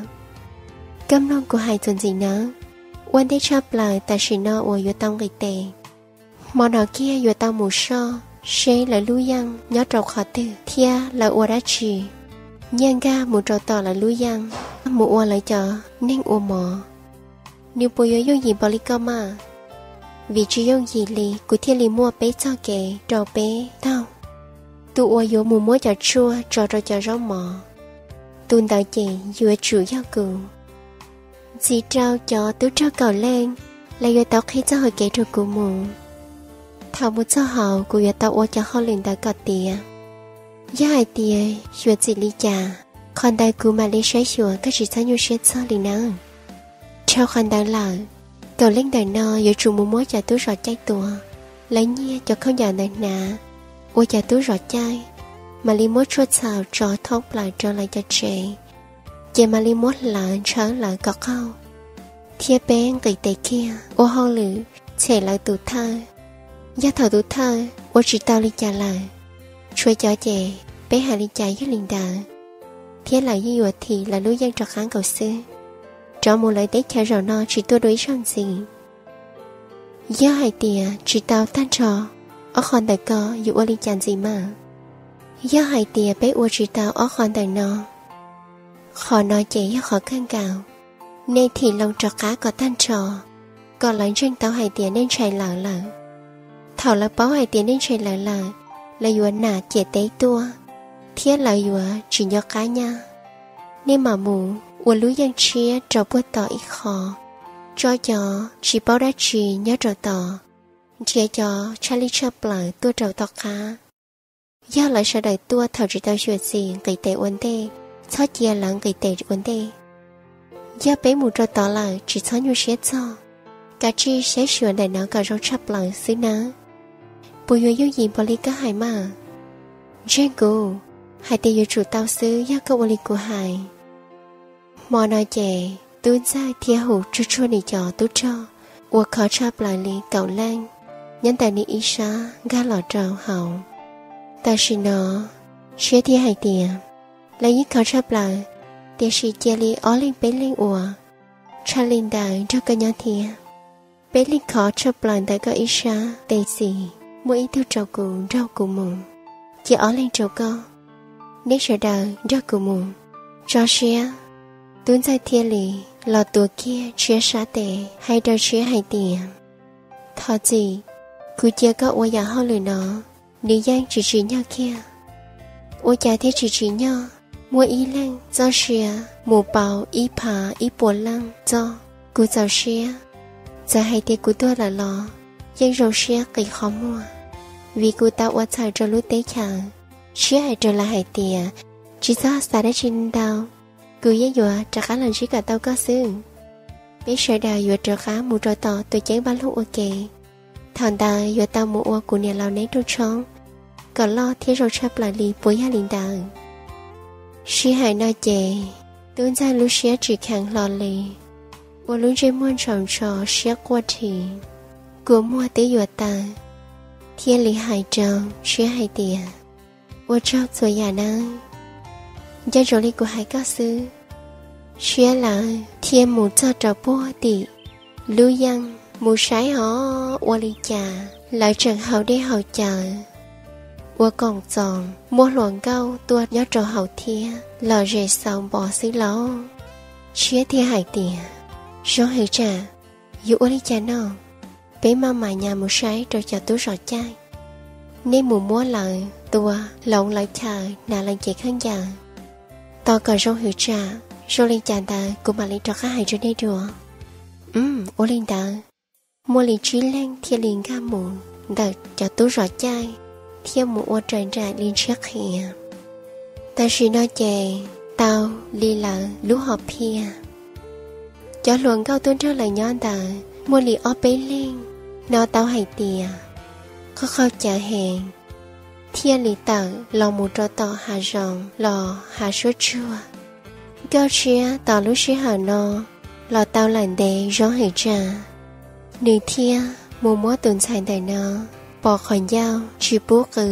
Koj mloog kuv hais txuas ntxiv nawb. Ua ntej tshaj plaws tam sim no uas yuav tau nqis tes, hmo no kiag yuav tau mus soj seb lawv lub yeej nyob rau qhov twg thiab lawv ua dab tsi. Nyiaj nkag mus rau tom lawv lub yeej, mus ua lawv cov neeg ua mov. Nws puas yuav yooj yim npaum li koj mas? Vim tsis yooj yim li kuv thiaj li muaj peb txoj kev rau peb taug. Tus uas yuav mus muab cov tshuaj tso rau cov zaub mov, tus ntawd ces yuav tsum yog kuv. Ntxiv rau cov tub rog kaum leej, lawv yuav tau qhib txoj hau kev rau kuv mus. Thaum mus txog hauv kuv yuav tau ua cov hauj lwm ntawd kom tiav. Yog hais tias xyuam xim li cas, qhov ntawd kuv mam li saib xyuas, koj tsis txhob nyuaj siab txog li nawb. Dhau qhov ntawd lawm, kaum leej ntawm no yuav tsum mus muab cov tub zov caij tua, lawv nyiag cov khaub ncaws ntawd hnav, ua cov tub zov caij, mam li muab tshuaj txhaum tso thoob plaws rau lawv cov tsev, ces mam li muab hlawv ntshaw lawv kom qaug, thiab peb nqis tes kiag ua hauj lwm tshem lawv tus thawj. Yog thaum tus thawj ua tsis tau li cas lawm, tshuav cov ces peb hais li cas yog li ntawd, thiab lawv yeej yuav thim lawv lub yeej rov qab nkaus xwb. Rov mus lawv teb chaws zaum no tsis tuaj dua ib zaug ntxiv. Yog hais tias tsis tau tag nrho ob qho ntawm ko yuav ua li cas ntxiv mas? Yog hais tias peb ua tsis tau ob qho ntawm no, qhov no ces yog qhov kawg nkaus. Nej thim loo rov qab kom tag nrho, kom lawv ntseeg tau hais tias nej ntshai lawv lawm. Thaum lawv paub hais tias nej ntshai lawv lawm, lawv yuav nam ciam teb tuaj, thiab lawv yuav tsis nco qab nyab. Nej mam mus ua lub yeej tshiab rau puag tom ib qho, tso cov tsis paub dab tsi nyob rau tod, nrhiav cov tshaj lij tshaj plaws tuaj rau tom qab. Yog lawv sawv daws tuaj thaum tsis tau xyuam xim nqis tes ua ntej, txhob cia lawv nqis tes ua ntej. Yog peb mus rau tod lawm tsis txhob nyuaj siab txog, kav tsij saib xyuas ntawm no kom zoo tshaj plaws xwb nawb. Puas yuav yooj yim npaum li koj hais mas? Ntseeg kuv, hais tias yuav tsum tau xwb yog koj ua li kuv hais. Hmo no ces tub ntxawg thiaj hu tsuag tsuag nws cov tub rog uas khov tshaj plaws li kaum leej nyob ntawm nws ib sab nkag los rau hauv. Tam sim no Tshiab thiaj hais tias, lawv yeej khov tshaj plaws, tiam sis cia li ob leeg peb leeg ua, tshaj li ntawd nrog koj nyob thiab. Peb leeg khov tshaj plaws ntawm koj ib sab tes xis, muaj ib tug rau kuv nrog kuv mus, cia ob leeg rau koj, neb sawv daws nrog kuv mus. Tso siab. Tub Ntxawg thiaj li los tuav kiag Tshiab sab tes hais rau Tshiab hais tias, Thov txim, kuv cia koj ua yam hauj lwm no, nws yeej tsis tsim nyog kiag. Ua cas thiaj tsis tsim nyog? Muaj ib leeg txoj sia mus pauv ib phav ib puas leej txoj. Kuv txaus siab, txawm hais tias kuv tuag lawm los yeej zoo siab qis qhov muag, vim kuv tau ua txhaum rau lub teb chaws. Tshiab hais rau lawv hais tias, Tsis txhob xav dab tsi ntau, kuv yeej yuav rov qab los ntsib kom tau koj xwb. Peb sawv daws yuav rov qab mus rau tom tuam ceeb vaj loog ua ke. Thaum ntawd yuav tau mus ua kuv niam laus neb rooj tshoob kom loj thiab zoo tshaj plaws li puas yog li ntawd? Sib hais no ces Tub Ntxawg lub siab tsis kheev hlo li, ua lub ntsej muag ntshaus ntsho siab quaj dhi, kua muag twb yuav tawv, thiaj li hais rau Tshiab hais tias, Ua tsaug txhua yam nawb, nco ntsoov li kuv hais koj xwb. Tshiab lawv thiaj mus txog rau puag tim lub yeej mus saib hov ua li cas lawv tseem haus dej haus cawv, ua koom txoos muaj hluas nkauj tuaj nyob rau hauv thiab lom zem xaus npo xwb lauj. Tshiab thiaj hais tias, Zoo heev tsam, yuav ua li cas no? Peb maj mam nyas mus saib rau cov tub zov caij, nej mus muab lawv tua, hloov lawv chaw, hnav lawv cev khaub ncaws, tos kom zoo heev tsam, zoo li cas ntawd kuv mam li rov qab hais rau nej dua. Ua li ntawd, muaj li tsib leeg thiaj li nkag mus ntawm cov tub zov caij thiab mus ua raws nraim li Tshiab qhia. Tam sim no ces tau li lawv lub hom phiaj, cov hluas nkauj tuaj nrog lawv nyob ntawd muaj li ob peb leeg hnov tau hais tias qaug qaug cawv heev, thiaj li tawm los mus rau tom hav zoov los hav suab tsuag. Nkauj Tshiab tos lub sij hawm no los tau lawm ntev zoo heev tsam, nws thiaj mus muab tus ntxhais ntawm no pos qhov ncauj tsis pub qw,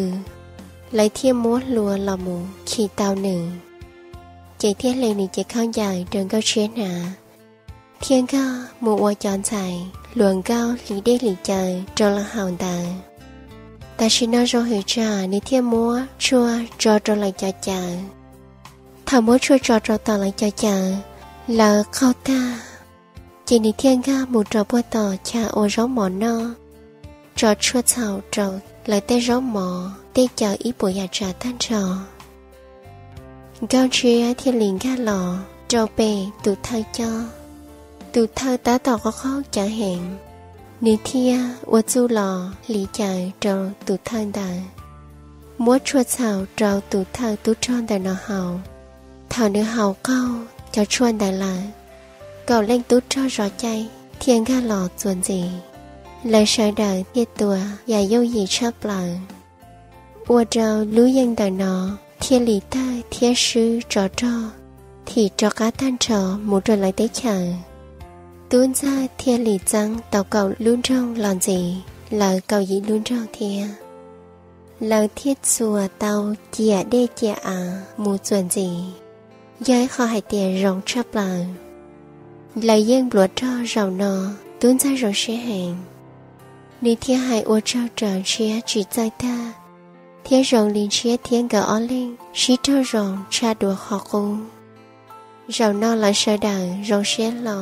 lawv thiaj muab hlua los mus khi tau nws, ces thiaj hle nws cev khaub ncaws rau Nkauj Tshiab hnav, thiaj nkag mus ua cov ntxhais hluas nkauj hliv dej hliv cawv rau lawv haus ntawd. Tam sim no zoo heev tsam nws thiaj muab tshuaj tso rau lawv cov cawv. Thaum muab tshuaj tso rau tom lawv cov cawv, lawv qaug tag, ces nws thiaj nkag mus rau puag tom chaw ua zaub mov noj, tso tshuaj txhaum rau lawv tej zaub mov tej cawv ib puas yam tsav tag nrho. Nkauj Tshiab thiaj li nkag los rau pem tus thawj coj. Tus thawj tab tom qaug qaug cawv heev, nws thiaj ua txuj los hliv cawv rau tus thawj ntawd, muab tshuaj txhaum rau tus thawj tub rog ntawm no haus. Thaum nws haus qaug cov tshuaj ntawd lawm, kaum leej tub rog zov caij thiaj nkag los txuas ntxiv. Lawv sawv daws thiaj tua yam yooj yim tshaj plaws, ua rau lub yeej ntawm no thiaj li tawg thiab swb tsov rog thim rov qab tag nrho mus rau lawv teb chaws. Tub Ntxawg thiaj li txeeb tau kaum lub nroog los ntxiv, lawv kaum yim lub nroog thiab. Lawv thiaj txuas tau ciam dej ciam av mus txuas ntxiv, yog ib qho hais tias zoo tshaj plaws. Lawv yeej npluav rog zaum no, Tub Ntxawg zoo siab heev, nws thiaj hais ua tsaug rau Ntshiab tsis txawj tag, thiab zoo li Ntshiab thiab nkawd ob leeg sib raug zoo tshaj dua qhov qub. Zaum no lawv sawv daws zoo siab hlo,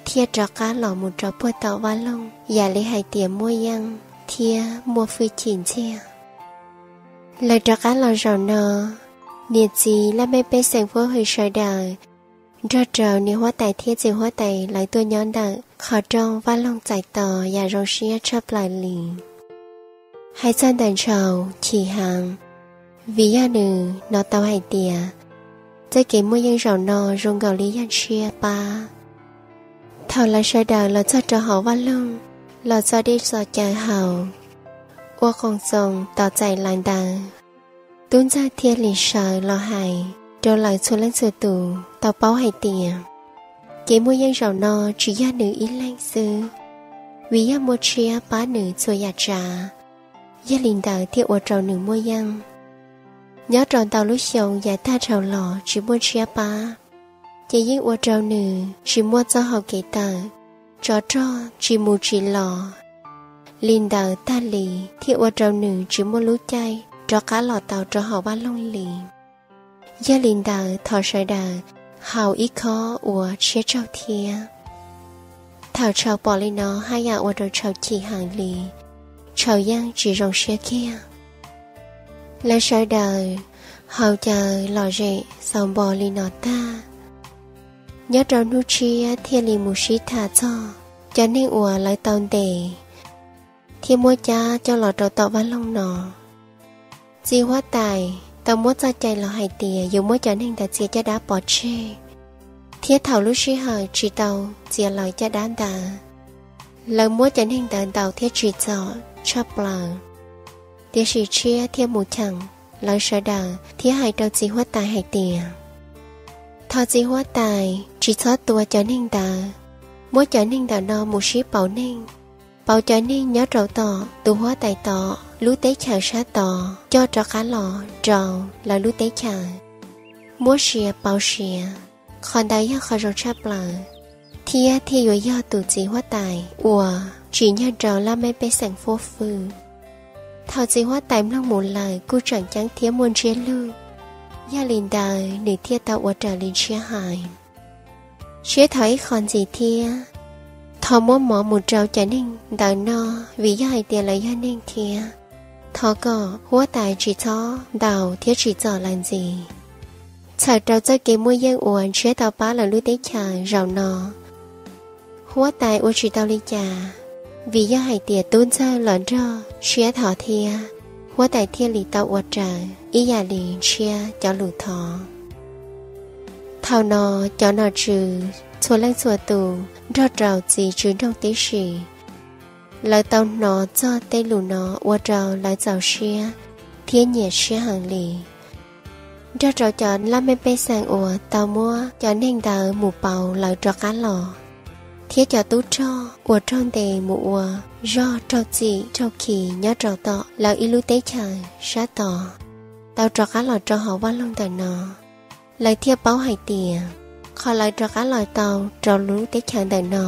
thiaj rov qab los mus rau puag tom vaj loog yam li hais tias muaj yeej thiab muaj hwj chim ntxiag. Lawv rov qab los zaum no, niam txiv laj mej pej xeem huab hwm sawv daws nrog rau niam huab tais thiab txiv huab tais lawv tuaj nyob ntawm qhov rooj vaj loog txais tos yam zoo siab tshaj plaws li. Hais txog ntawm Ntshaus chim heev, vim yog nws hnov tau hais tias txoj kev muaj yeej zaum no zoo nkaus li yog Ntshiab pab. Thaum lawv sawv daws los txog rau hauv vaj loog, los txo dej txo cawv haus, ua qoos txoos tos txais lawv ntawd, Tub Ntxawg thiaj li sawv los hais rau lawv txhua leej txhua tus tau paub hais tias kev muaj yeej zaum no tsis yog nws ib leeg xwb, vim yog muaj Tshiab pab nws txhua yam tsav, yog li ntawd thiaj ua rau nws muaj yeej. Nyob rau ntau lub xyoo yav tag dhau los tsis muaj Tshiab pab, ces yeej ua rau nws tsis muaj txoj hau kev tawm, tsov rog tsis mus tsis los li ntawd tag li, thiaj ua rau nws tsis muaj lub caij rov qab los tau rau hauv vaj loog li. Yog li ntawd thov sawv daws haus ib khob ua tshiab tsaug thiab. Thaum Tshau pom li no haj yam ua rau Tshau chim heev li, Tshau yeej tsis zoo siab kiag. Lawv sawv daws haus cawv lom zem xaus npo li no tag, nyob rau hnub tshiab thiaj li mus sib tham txog cov neeg uas lawv tau ntes thiab muab cab coj los rau tom vaj loog no. Txiv huab tais tau muab txoj cai los hais tias yuav muab cov neeg ntawd txiav caj dab pov tseg, thiab thaum lub sij hawm tsis tau txiav lawv caj dab ntawd, lawv muab cov neeg ntawd ntaus thiab tsim txom tshaj plaws. Tiam sis Tshiab thiaj mus cheem lawv sawv daws thiab hais rau txiv huab tais hais tias, thov txiv huab tais tsis txhob tua cov neeg ntawd, muab cov neeg ntawm no mus sib pauv neeg, pauv cov neeg nyob rau tom tus huab tais tod lub teb chaws sab tod coj rov qab los rau lawv lub teb chaws, muab sia pauv sia. Qhov ntawd yog qhov zoo tshaj plaws, thiab thiaj yuav yog tus txiv huab tais uas tsim nyog rau laj mej pej xeem fuab fwm. Thaum txiv huab tais mloog mus lawm kuj tseem ceeb thiab muaj ntsiab lug, yog li ntawd nws thiaj tau ua raws li Tshiab hais. Tshiab thov ib qho ntxiv thiab, thov muab mov mus rau cov neeg ntawd noj vim yog hais tias lawv yog neeg thiab. Thov kom huab tais tsis txhob ntaus thiab tsim txom lawv ntxiv. Txhawm rau txoj kev muaj yeej uas Tshiab tau pab lawv lub teb chaws zaum no, huab tais ua tsis tau li cas, vim yog hais tias tub ntxawg los nrog Tshiab thov thiab, huab tais thiaj li tau ua raws ib yam li Tshiab cov lus thov. Thaum no cov nom tswv txhua leej txhua tus nrog rau txiv tswv nroog tib si, lawv tau hnov txog tej lus no ua rau lawv txaus siab thiab nyiam Tshiab heev li. Nrog rau cov laj mej pej xeem uas tau muab cov neeg ntawd mus pauv lawv rov qab los, thiab cov tub rog uas raug ntes mus ua zog raug txim raug khi nyob rau tom lawv ib lub teb chaws sab tod, tau rov qab los rau hauv vaj loog ntawm no, lawv thiaj paub hais tias qhov lawv rov qab los tau rau lub teb chaws ntawm no,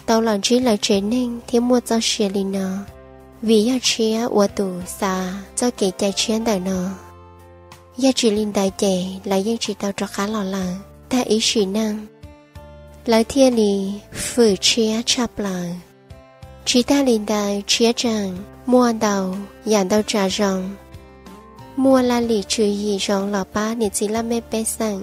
tau los ntsib lawv tsev neeg thiab muaj txoj sia li no, vim yog Tshiab ua tus xav txoj kev cai tshiab ntawm no. Yog tsis li ntawd ces lawv yeej tsis tau rov qab los lawm tag ib sim neej. Lawv thiaj li fwm Tshiab tshaj plaws. Tsis tag li ntawd Tshiab tseem muaj ntau yam ntau tsav zoo, muaj laj lim tswv yim zoo los pab niam txiv laj mej pej xeem.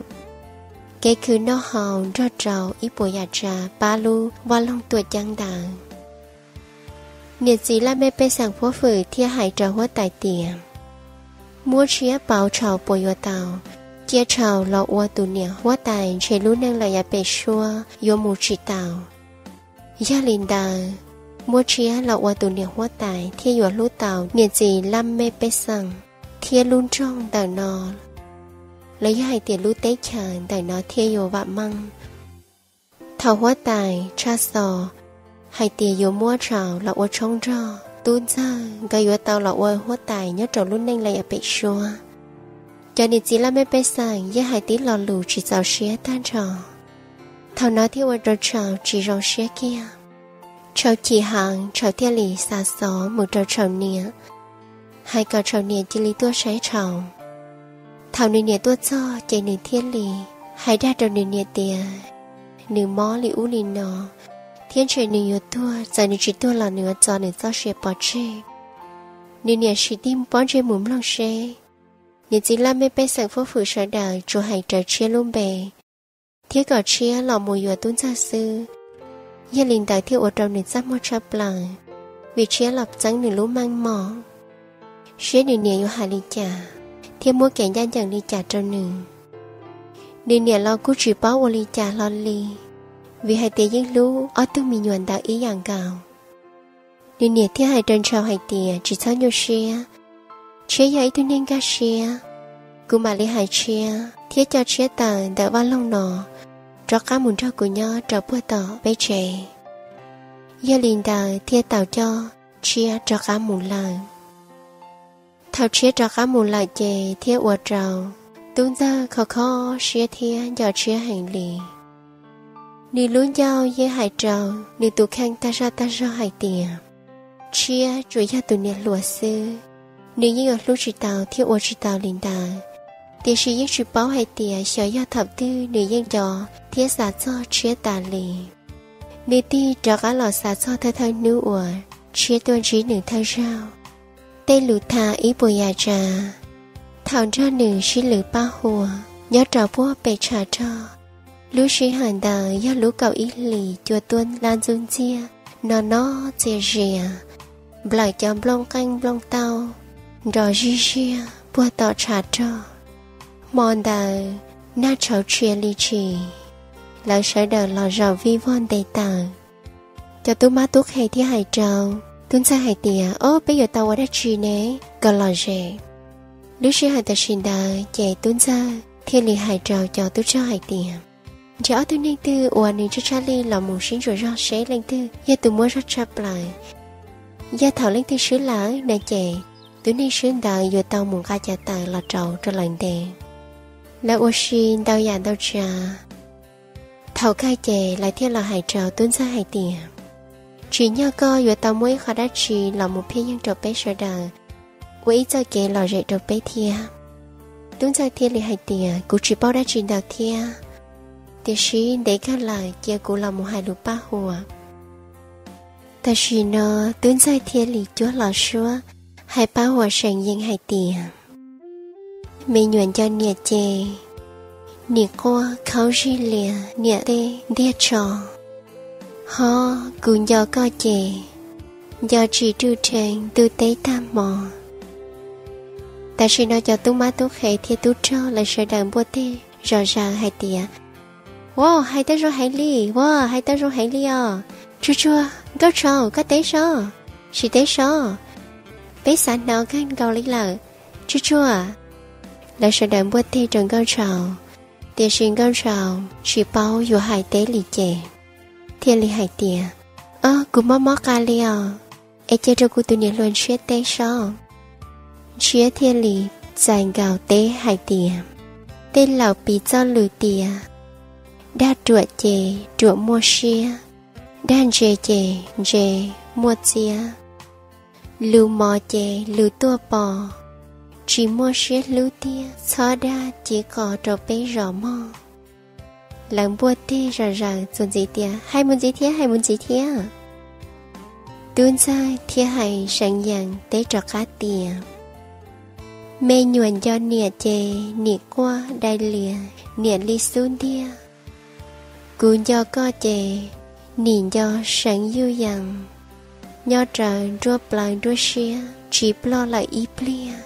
Kev khwv noj haus nrog rau ib puas yam tsav pab lub vaj loog tuam ceeb ntawd. Niam txiv laj mej pej xeem fuab fwm thiaj hais rau huab tais tias, muab Tshiab pauv Tshau puas yuav tau? Cia Tshau los ua tus niam huab tais ntshe lub neej lawm yav pem suab yuav mus tsis tau. Yog li ntawd, muab Tshiab los ua tus niam huab tais thiaj yuav hlub tau niam txiv laj mej pej xeem thiab lub nroog ntawm no, los yog hais tias lub teb chaws ntawm no thiaj yuav vam meej. Thaum huab tais tshaj xov hais tias yuav muab Tshau los ua tshoob nrog tub ntxawg, nkawd yuav tau los ua huab tais nyob rau lub neej lawm yav pem suab, cov niam txiv laj mej pej xeem yeej hais tib lo lus tsis txaus siab tag nrho. Thaum no thiaj ua rau Tshau tsis zoo siab kiag. Tshau chim heev, Tshau thiaj li xa xov mus rau Tshau niam, hais kom Tshau niam cia li tuaj saib Tshau. Thaum nws niam tuaj txog ces nws thiaj li hais dag rau nws niam tias nws mob li ub li no, thiab ntshe nws yuav tuag, txawm nws tsis tuag los nws yuav txo nws txoj sia pov tseg. Nws niam sim tig pob ntseg mus mloog seb niam txiv laj mej pej xeem fuab fwm sawv daws tsuas hais raws Tshiab lub npe, thiab kom Tshiab los mus yuav tub ntxawg xwb. Yog li ntawd thiaj ua rau nws txaj muag tshaj plaws, vim Tshiab los txeeb nws lub meej mom, seb nws niam yuav hais li cas thiab muab kev ncaj ncees li cas rau nws. Nws niam los kuj tsis paub ua li cas hlo li, vim hais tias yeej hlub ob tug me nyuam ntawd ib yam nkaus. Nws niam thiaj hais rau Tshau hais tias tsis txhob nyuaj siab, Tshiab yog ib tug neeg nkag siab, kuv mam li hais Tshiab thiab coj Tshiab tawm ntawm vaj loog no rov qab mus nrog kuv nyob rau puag tom peb tsev. Yog li ntawd thiaj tau coj Tshiab rov qab mus lawm. Thaum Tshiab rov qab mus lawm ces thiaj ua rau Tub Ntxawg kho kho siab thiab nco Tshiab heev li. Nws lub ncauj yeej hais rau nws tus kheej tag zaj tag zog hais tias Tshiab tsuas yog tus niam hluas xwb, nws yeej yuav hlub tsis tau thiab ua tsis tau li ntawd. Tiam sis yeej tsis paub hais tias xyov yog thaum twg nws yeej nco thiab xav txog Tshiab tas li. Nws tig rov qab los xav txog thawj thawj hnub uas Tshiab tuaj ntsib nws thawj zaug. Tej lus tham ib puas yam tsav, thaum nrog nws sib lwv paj huam nyob rau puag pem tshav rog. Lub sij hawm ntawd yog lub kaum ib hlis cua tuaj laj ntxuj ntxiag, no no txias zias, nplawm cov nplooj qeej nplooj tauj nrov zij ziag puag tom tshav rog. Hmo ntawd nag tshauv tshia li tshis, lawv sawv daws los zaum vij vog nte taws. Cov tub mab tub qhe thiaj hais rau Tub Ntxawg hais tias, Ob, peb yuav tau ua dab tsi ne kom lom zem? Lub sij hawm tam sim ntawd ces Tub Ntxawg thiaj li hais rau cov tub rog hais tias, Nrhiav ob tug neeg twg uas nws tshaj tshaj li los mus sib ntsuas zog seb leej twg yog tus muaj zog tshaj plaws. Yog thaum leej twg swb lawm no ces tus neeg swb ntawd yuav tau mus nqa cov taws los rau rau lawv nte. Lawv ua si ntau yam ntau tsav. Thaum kawg ces lawv thiaj los hais rau Tub Ntxawg hais tias, Tsim nyog koj yuav tau muab ib qho dab tsi los mus phiaj yeeg rau peb sawv daws ua ib txoj kev lom zem rau peb thiab. Tub Ntxawg thiaj li hais tias, Kuv tsis paub dab tsi ntau thiab, tiam sis ntev kawg lawm cia kuv los mus hais lus paj huam. Tam sim no Tub Ntxawg thiaj li cuab hlo suab hais paj huam seem yees hais tias, Me nyuam nco niam ces nim quaj khaub zig lias niam tej ntiag tsho. Ho kuv nco koj ces nco tsis ruj rhees ntuj teb tag hmo. Tam sim no cov tub mab tub qhe thiab tub rog lawv sawv daws npuaj teg zom zaws hais tias, Ua, hais tau zoo heev li, ua, hais tau zoo heev li os. Tsuag tsuag, Nkauj Tshau, koj teb sob, sim teb sob, peb xav hnov kawg nkaus li lawm. Tsuag tsuag. Lawv sawv daws npuaj teg rau Nkauj Tshau, tiam sis Nkauj Tshau tsis paub yuav hais teb li ces thiaj li hais tias, Ob, kuv mob mob qa li os, es cia rau kuv tus niam hluas Ntshiab teb sob. Ntshiab thiaj li txais nkaus teb hais tias, Tej laus piv txoj lus tias, dag ruam ces ruam muaj siab, dag ntse ces ntse muaj txiab. Lus mos ces lus tuaj pos, tsis muaj siab hlub tiag txhob dag cia qos rau peb zos mog. Lawv npuaj teg zom zaws txuas ntxiv tias, Hais mus ntxiv thiab, hais mus ntxiv thiab. Tub Ntxawg thiaj hais seev yees teb rov qab tias, Me nyuam nco niam ces nim quaj dai lias niam li xub ntiag. Kuv nco koj ces nim nco seev yuj yees, nyob rawv nruab plawv nruab siab tsis ploj lawm ib pliag.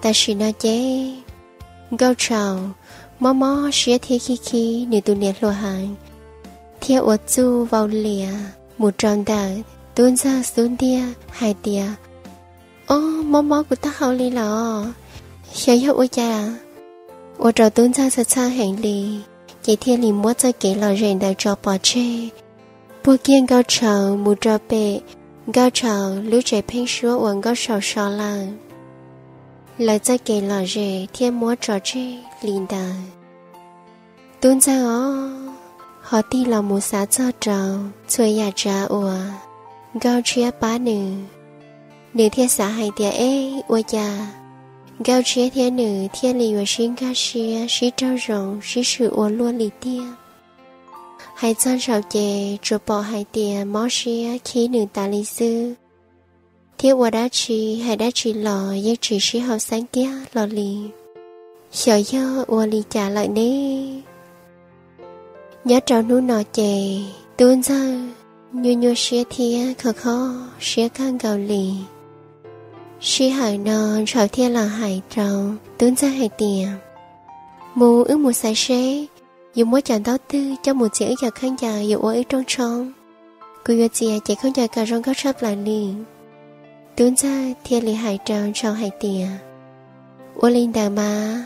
Tam sim no ces Nkauj Tshau mob mob siab thiab khib khib nws tus niam hluas heev, thiab ua txuj vau lias mus rau ntawm Tub Ntxawg xub ntiag hais tias, Ob, mob mob kuv taub hau li los, xyov yog ua cas. Ua rau Tub Ntxawg txhawj txhawj heev li, ces thiaj li muab txoj kev lom zem ntawd tso pov tseg, puag kiag Nkauj Tshau mus rau pem Nkauj Tshau lub tsev pheeb suab uas Nkauj Tshau so lawm. Lawv txoj kev lom zem thiaj muab tso tseg li ntawd. Tub Ntxawg os, ho tig los mus xav txog rau txhua yam tsav uas Nkauj Tshiab pab nws, nws thiaj xav hais tias, Eb, ua cas Nkauj Tshiab thiab nws thiaj li yuav sib nkag siab sib raug zoo sib swm ua luaj li tiag? Hais txog Ntshaus ces tsuas pom hais tias mob siab khib nws tas li xwb, thiab ua dab tsi hais dab tsi los yeej tsis sib haum xeeb kiag hlo li. Xyov yog ua li cas lawm ne? Nyob rau hnub no ces Tub Ntxawg nyuaj nyuaj siab thiab kho kho siab kawg nkaus li. Sij hawm no Ntshaus thiaj los hais rau Tub Ntxawg hais tias, Mus, wb mus xaiv seb yuav muab cov ntaub twg coj mus txiav wb cov khaub ncaws yuav ua wb rooj tshoob. Kuv yuav txiav ces khaub ncaws kom zoo nkauj tshaj plaws li. Tub Ntxawg thiaj li hais rau Ntshaus hais tias, Ua li ntawd mas.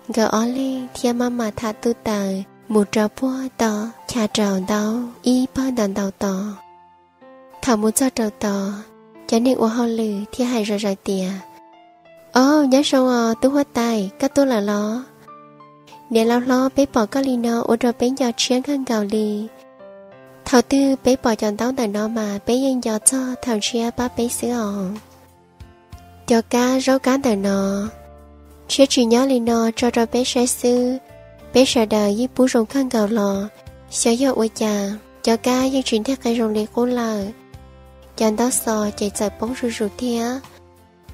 Nkawd ob leeg thiaj maj mam tham tuj taws mus rau puag tom chav rau ntaub ib pawg ntau ntau tod. Thaum mus txog rau tod, cov neeg ua hauj lwm thiaj hais zom zaws tias, Au, nyob zoo os tub huab tais, koj tuaj lawm los? Niam laus hlob, peb pom koj li no ua rau peb nco tshiab kawg nkaus li. Thaum twg peb pom cov ntaub ntawm no mas peb yeej nco txog thaum ntshiab pab peb xwb os. Cov kab zaub kab ntawm no, ntshiab tsis nyob li no tso rau peb saib xwb, peb sawv daws yeej pub zoo kawg nkaus los, xyov yog ua cas cov kab yeej tsis nteg qe zoo li qub lawm. Cov ntaub xov ces txawm poob zuj zus thiab,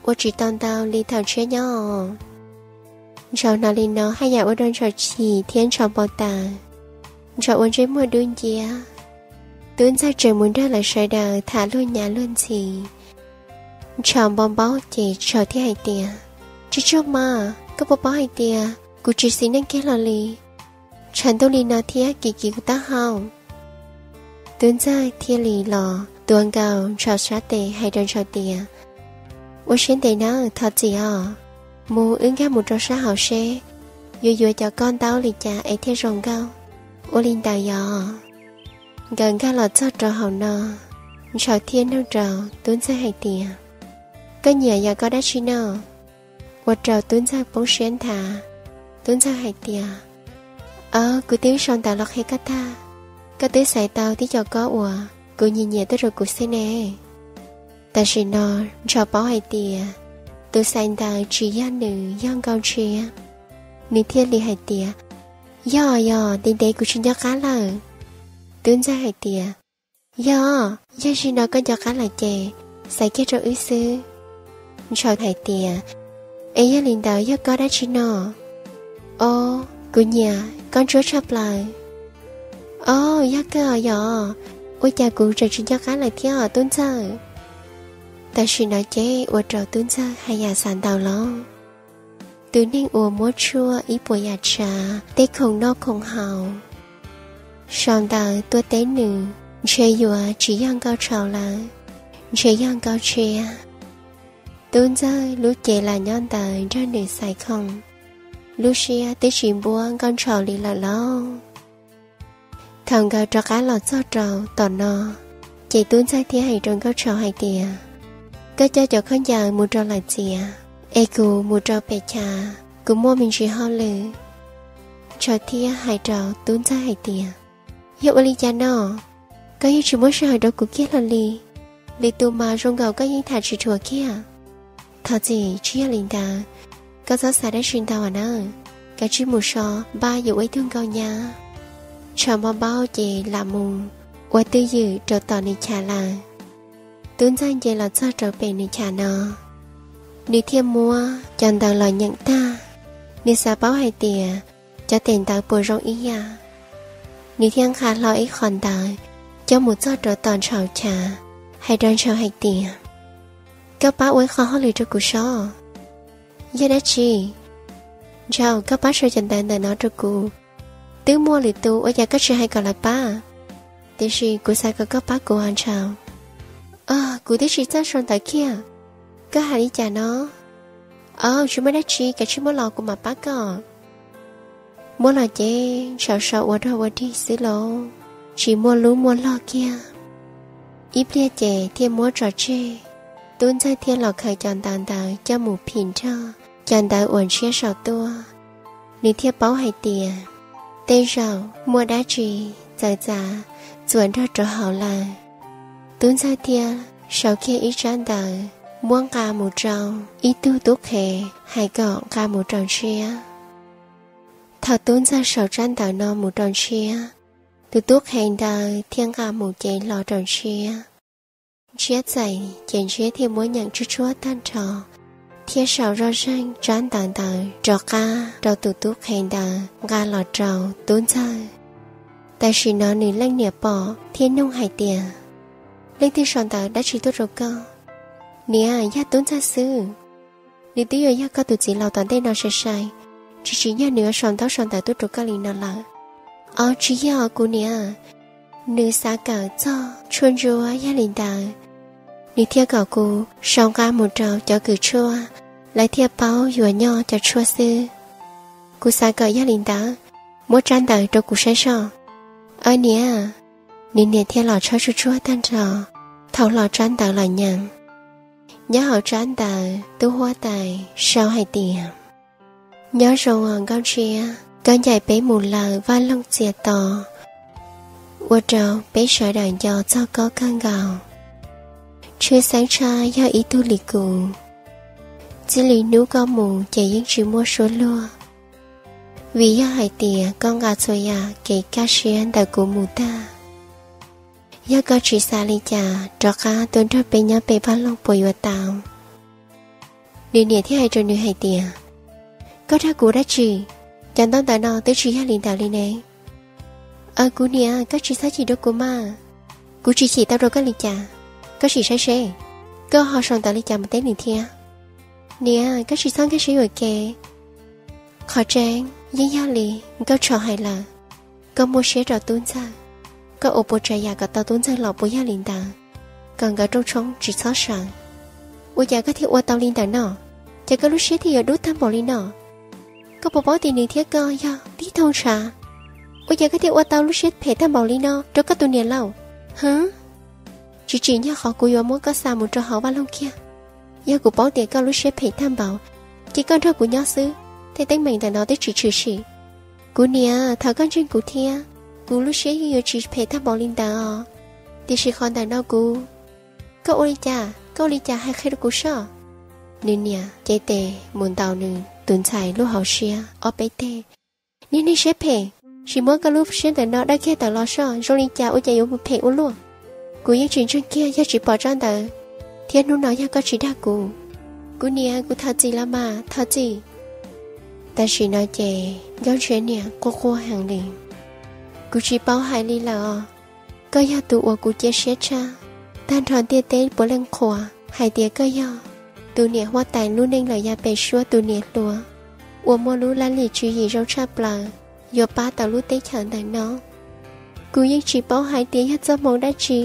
ua tsis tau ntau li thaum ntshiab nyob. Ntshaus hnov li no haj yam ua rau Ntshaus chim thiab Ntshaus npau taws. Ntshaus ua ntsej muag dub nciab. Tub Ntxawg tseem mus nrog lawv sawv daws tham luag nyav luag ntxhi. Ntshaus npau npaub ces Ntshaus thiaj hais tias, Tsis tsuag mas, koj puas paub hais tias kuv tsis xis neej kiag los li? Tshav ntuj li no thiab kim kim kuv taub hau. Tub Ntxawg thiaj li los tuav nkaus Ntshaus sab tes hais rau Ntshaus tias, Ua siab ntev nawb thov txim os, mus wb nkag mus rau sab hauv seb yuav yuav cov kab ntaub li cas es thiaj zoo nkauj. Ua li ntawd yog. Nkawd nkag los txog rau hauv no, Ntshaus thiaj nug rau Tub Ntxawg hais tias, Koj nyiam yog kab dab tsi no? Ua rau Tub Ntxawg poob siab nthav. Tub Ntxawg hais tias, Aw, kuv twb sau ntawv los qhia koj tag, koj twb xaiv tau tib co kab uas kuv nyiam nyiam tuaj rau kuv xwb ne. Tam sim no Ntshaus paub hais tias tus xaiv ntawv tsis yog nws, yog Nkauj Ntshiab. Nws thiaj li hais tias, Yog, yog, ntev ntev kuv tsis nco qab lawm. Tub Ntxawg hais tias, Yog, yog zaum no koj nco qab lawm ces xaiv kiag rau wb xwb. Ntshaus hais tias, Es yog li ntawd yog kab dab tsi no? Au, kuv nyiam kab ntsuab tshaj plaws. Au, yog kawg yog, ua cas kuv tseem tsis nco qab lawm thiab Tub Ntxawg? Tam sim no ces ua rau Tub Ntxawg haj yam xav ntau lawm. Tus neeg uas muab tshuaj ib puas yam tsav, tej khoom noj khoom haus, sau ntawv tuaj teb nws, ntshe yuav tsis yog Nkauj Tshau lawm, ntshe yog Nkauj Ntshiab. Tub Ntxawg lub cev lam nyob ntawd nrog nws xaiv khoom, lub siab twb tsis npuab Nkauj Ntshaus li lawm lauj. Thaum nkawd rov qab los txog rau tom no, ces Tub Ntxawg thiaj hais rau Nkauj Tshau hais tias, Koj coj cov khaub ncaws mus rau lawm txiav, es kuv mus rau pem chav, kuv muaj me ntsis hauj lwm. Ntshaus thiaj hais rau Tub Ntxawg hais tias, Yog ua li cas no? Koj yeej tsis muab sij hawm rau kuv kiag los li. Lwm tus mas zoo nkaus koj yeej tham tsis dhuav kiag. Thov txim, tsis yog li ntawd, koj txhob xav dab tsi ntau nawb. Kav tsij mus so, npaj yuav ua ib tug nkauj nyab. Ntshaus npau npaub ces lam mus ua twj ywm rau tom nws chav lawm. Tub Ntxawg nce los txog rau pem nws chav no, nws thiaj muab cov ntawv los nyeem tag. Nws xav paub hais tias cov tes ntawv puas zoo ib yam. Nws thiaj nqa hlo ib qho ntawv coj mus txog rau tom Ntshaus chav, hais rau Ntshaus hais tias, Koj pab ua ib qho hauj lwm rau kuv so. Yog dab tsi? Ntshaus, koj pab sau cov ntawv ntawm no rau kuv. Twb muaj lwm tus, ua cas koj tsis hais kom lawv pab? Tiam sis kuv xav kom koj pab kuv os Ntshaus. Os, kuv twb tsis txawj sau ntawv kiag. Koj hais li cas no? Au, tsis muaj dab tsi, kav tsij muab los kuv mam pab koj. Muab los ces Ntshaus sau ua dog ua dig xwb lauj, tsis muaj lub muaj log kiag. Ib pliag ces thiaj muab tso tseg. Tub Ntxawg thiaj los khaws cov ntawv ntawd coj mus phim nrog cov ntawv uas Ntshiab sau tuaj. Nws thiaj paub hais tias tej zaum muaj dab tsi txawv txav txuas nrog rau hauv lawm. Tub Ntxawg thiaj sau kiag ib tsab ntawv muab nqa mus rau ib tug tub qhe, hais kom nqa mus rau Ntshiab. Thaum Tub Ntxawg sau tsab ntawv no mus rau Ntshiab, tus tub qhe ntawd thiaj nqa mus cev los rau Ntshiab. Ntshiab txais ces Ntshiab thiaj muab nyeem tsuj tsuag tag nrho, thiab sau zoj zeeg tsab ntawv ntawd rov qab rau tus tub qhe ntawd nqa los rau Tub Ntxawg. Tam sim no nws leej niam pom thiab nug hais tias, Leej twg sau ntawv dab tsi tuaj rau koj? Niam, yog Tub Ntxawg xwb. Nws twb yuav yog koj tus txiv laus tom ntej no sai sai, tsis tsim nyog nws yuav sau ntaub sau ntawv tuaj rau koj li no lawm. Au, tsis yog kuv niam, nws xav kawm txog tshuaj ntsuab yog li ntawd, nws thiaj kom kuv sau nqa mus rau cov kws tshuaj, lawv thiaj paub yuav nyob cov tshuaj xwb. Kuv xav kom yog li ntawd, muab tsab ntawv rau kuv saib soj. Aw niam. Nws niam thiaj los tshawb tsuj tsuag tag nrho, thau hlo tsab ntawv los nyeem. Nyob hauv tsab ntawv tub huab tais sau hais tias: Nyob zoo os Nkauj Ntshiab, koj ncaim peb mus lawm vaj loog txias to, ua rau peb sawv daws nco txog koj kawg nkaus. Tshwj xeeb tshaj yog ib tug li kuv, txij li hnub koj mus ces yeej tsis muaj suab luag, vim yog hais tias koj nqa txhua yam kev kaj siab ntawm kuv mus tag. Yog koj tsis xav li cas rov qab tuaj nrog peb nyob pem vaj loog puas yuav tau? Nws niam thiaj hais rau nws hais tias: Koj dag kuv dab tsi? Cov ntaub ntawv no twb tsis yog li ntawd li ne. Aw kuv niam, koj tsis txhob chim rau kuv mas. Kuv tsis chim tau rau koj li cas? Koj sim saib seb, koj ho sau ntawv li cas mus teb nws thiab. Niam, koj tsis txhob nkag siab yuam kev. Qhov tseeb yeej yog li Nkauj Tshau hais lawm, koj muaj siab rau Tub Ntxawg, koj ua puas tsav yam kom tau Tub Ntxawg los puas yog li ntawd, kom nkawd rooj tshoob tsis txhob sawv. Ua cas koj thiaj ua tau li ntawm no? Ces koj lub siab thiaj yuav dub tag npaum li no. Koj puas paub tias nws thiab koj yog tib thooj ntshav? Ua cas koj thiaj ua tau lub siab phem tag npaum li no rau koj tus niam lauj? Hwv, tsis tsim nyog qhov kuv yuav muab koj xa mus rau hauv vaj loog kiag. Yog kuv paub tias koj lub siab phem tag npaum, ces koj nrog kuv nyob xwb, tej teeb meem ntawm no twb tsis tshwm sim. Kuv niam, thov koj ntseeg kuv thiab, kuv lub siab yeej yuav tsis phem tag npaum li ntawd os. Tiam sis qhov ntawm no kuv... Koj ua li cas, koj ua li cas hais qhia rau kuv soj. Nws niam cev tes mus ntaus nws tus ntxhais lub hauv siab ob peb teg. Niag neeg siab phem, sim muab koj lub siab ntawm no dawj kiag tawm los soj, zoo li cas ua cas yuav mus phem ua luaj. Kuv yeej tsis ntseeg kiag yog tsis pom tsab ntawv, thiab hnub no yog koj tsis dag kuv. Kuv niam, kuv thov txim los mas, thov txim. Tam sim no ces Nkauj Ntshiab niam quaj quaj heev li. Kuv tsis paub hais li lawm os. Koj yog tus uas kuv cia siab tshaj. Tag nrho ntiaj teb puav leej qhuas hais tias koj yog tus niam huab tais lub neej lawm yav pem suab tus niam hluas uas muaj lub laj lim tswv yim zoo tshaj plaws yuav pab tau lub teb chaws ntawm no. Kuv yeej tsis paub hais tias yog txoj hmoo dab tsi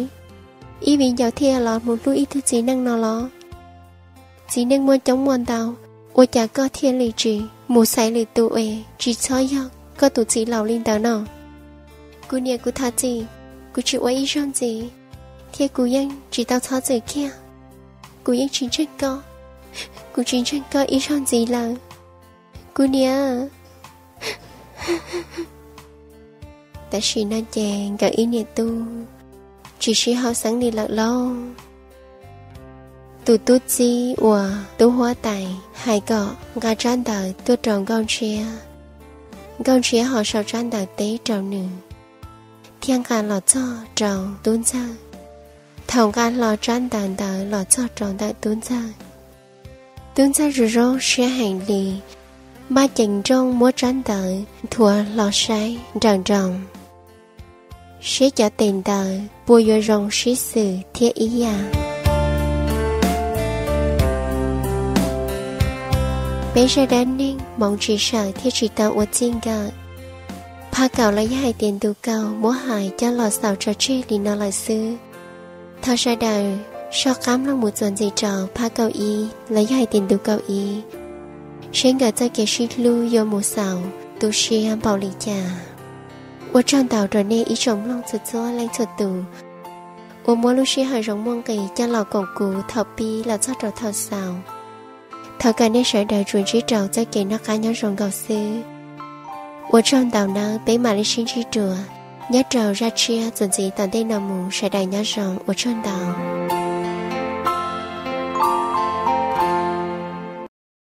ib viv ncaus thiaj los mus hlub ib tug txiv neej no los. Txiv neej muaj coob muaj ntau, ua cas koj thiaj li tsis mus xaiv lwm tus es tsis txhob yog koj tus txiv laus li ntawd no? Kuv niam, kuv thov txim, kuv tsis ua ib zaug ntxiv, thiab kuv yeej tsis tau txhob txwm kiag. Kuv yeej tsis ntseeg koj, kuv tsis ntseeg koj ib zaug ntxiv lawm, kuv niam. Tam sim no ces nkawd ib niam tub tsis sib haum xeeb li lawm lauj. Tus tub txib uas tub huab tais hais kom nqa tsab ntawv tuaj rau Nkauj Ntshiab, Nkauj Ntshiab ho sau tsab ntawv teb rau nws, thiab nqa los txog rau Tub Ntxawg. Thaum nqa hlo tsab ntawv ntawd los txog rau ntawm Tub Ntxawg, Tub Ntxawg zoo zoo siab heev li, maj ceev nrooj muab tsab ntawv nthuav hlo saib nrawm nroos, seb cov tes ntawd puas yuav zoo sib xws thiab ib yam. Peb zaj dab neeg hmoov tsis sawm thiaj tsis tau ua txij nkawm. Phaj kaum los yog hais tias ntu kaum muab hais coj los xaus tso tseg li no lawm xwb. Thov sawv daws soj qab mloog mus txuas ntxiv rau phaj kaum ib los yog hais tias ntu kaum ib, seb nkawd txoj kev sib hlub yuav mus xaus tu siab npaum li cas. Ua tsaug ntau rau nej ib tsoom mloog txhua txhua leej txhua tus uas muab lub sij hawm zoo muaj nqis coj los koom kuv thaum pib los txog rau thaum xaus. Thov kom nej sawv daws tsuas ntsib rau txoj kev noj qab nyob zoo nkaus xwb. Ua tsaug ntau nawb, peb mam li sib ntsib dua nyob rau zaj tshiab txuas ntxiv tom ntej no mus, sawv daws nyob zoo, ua tsaug ntau.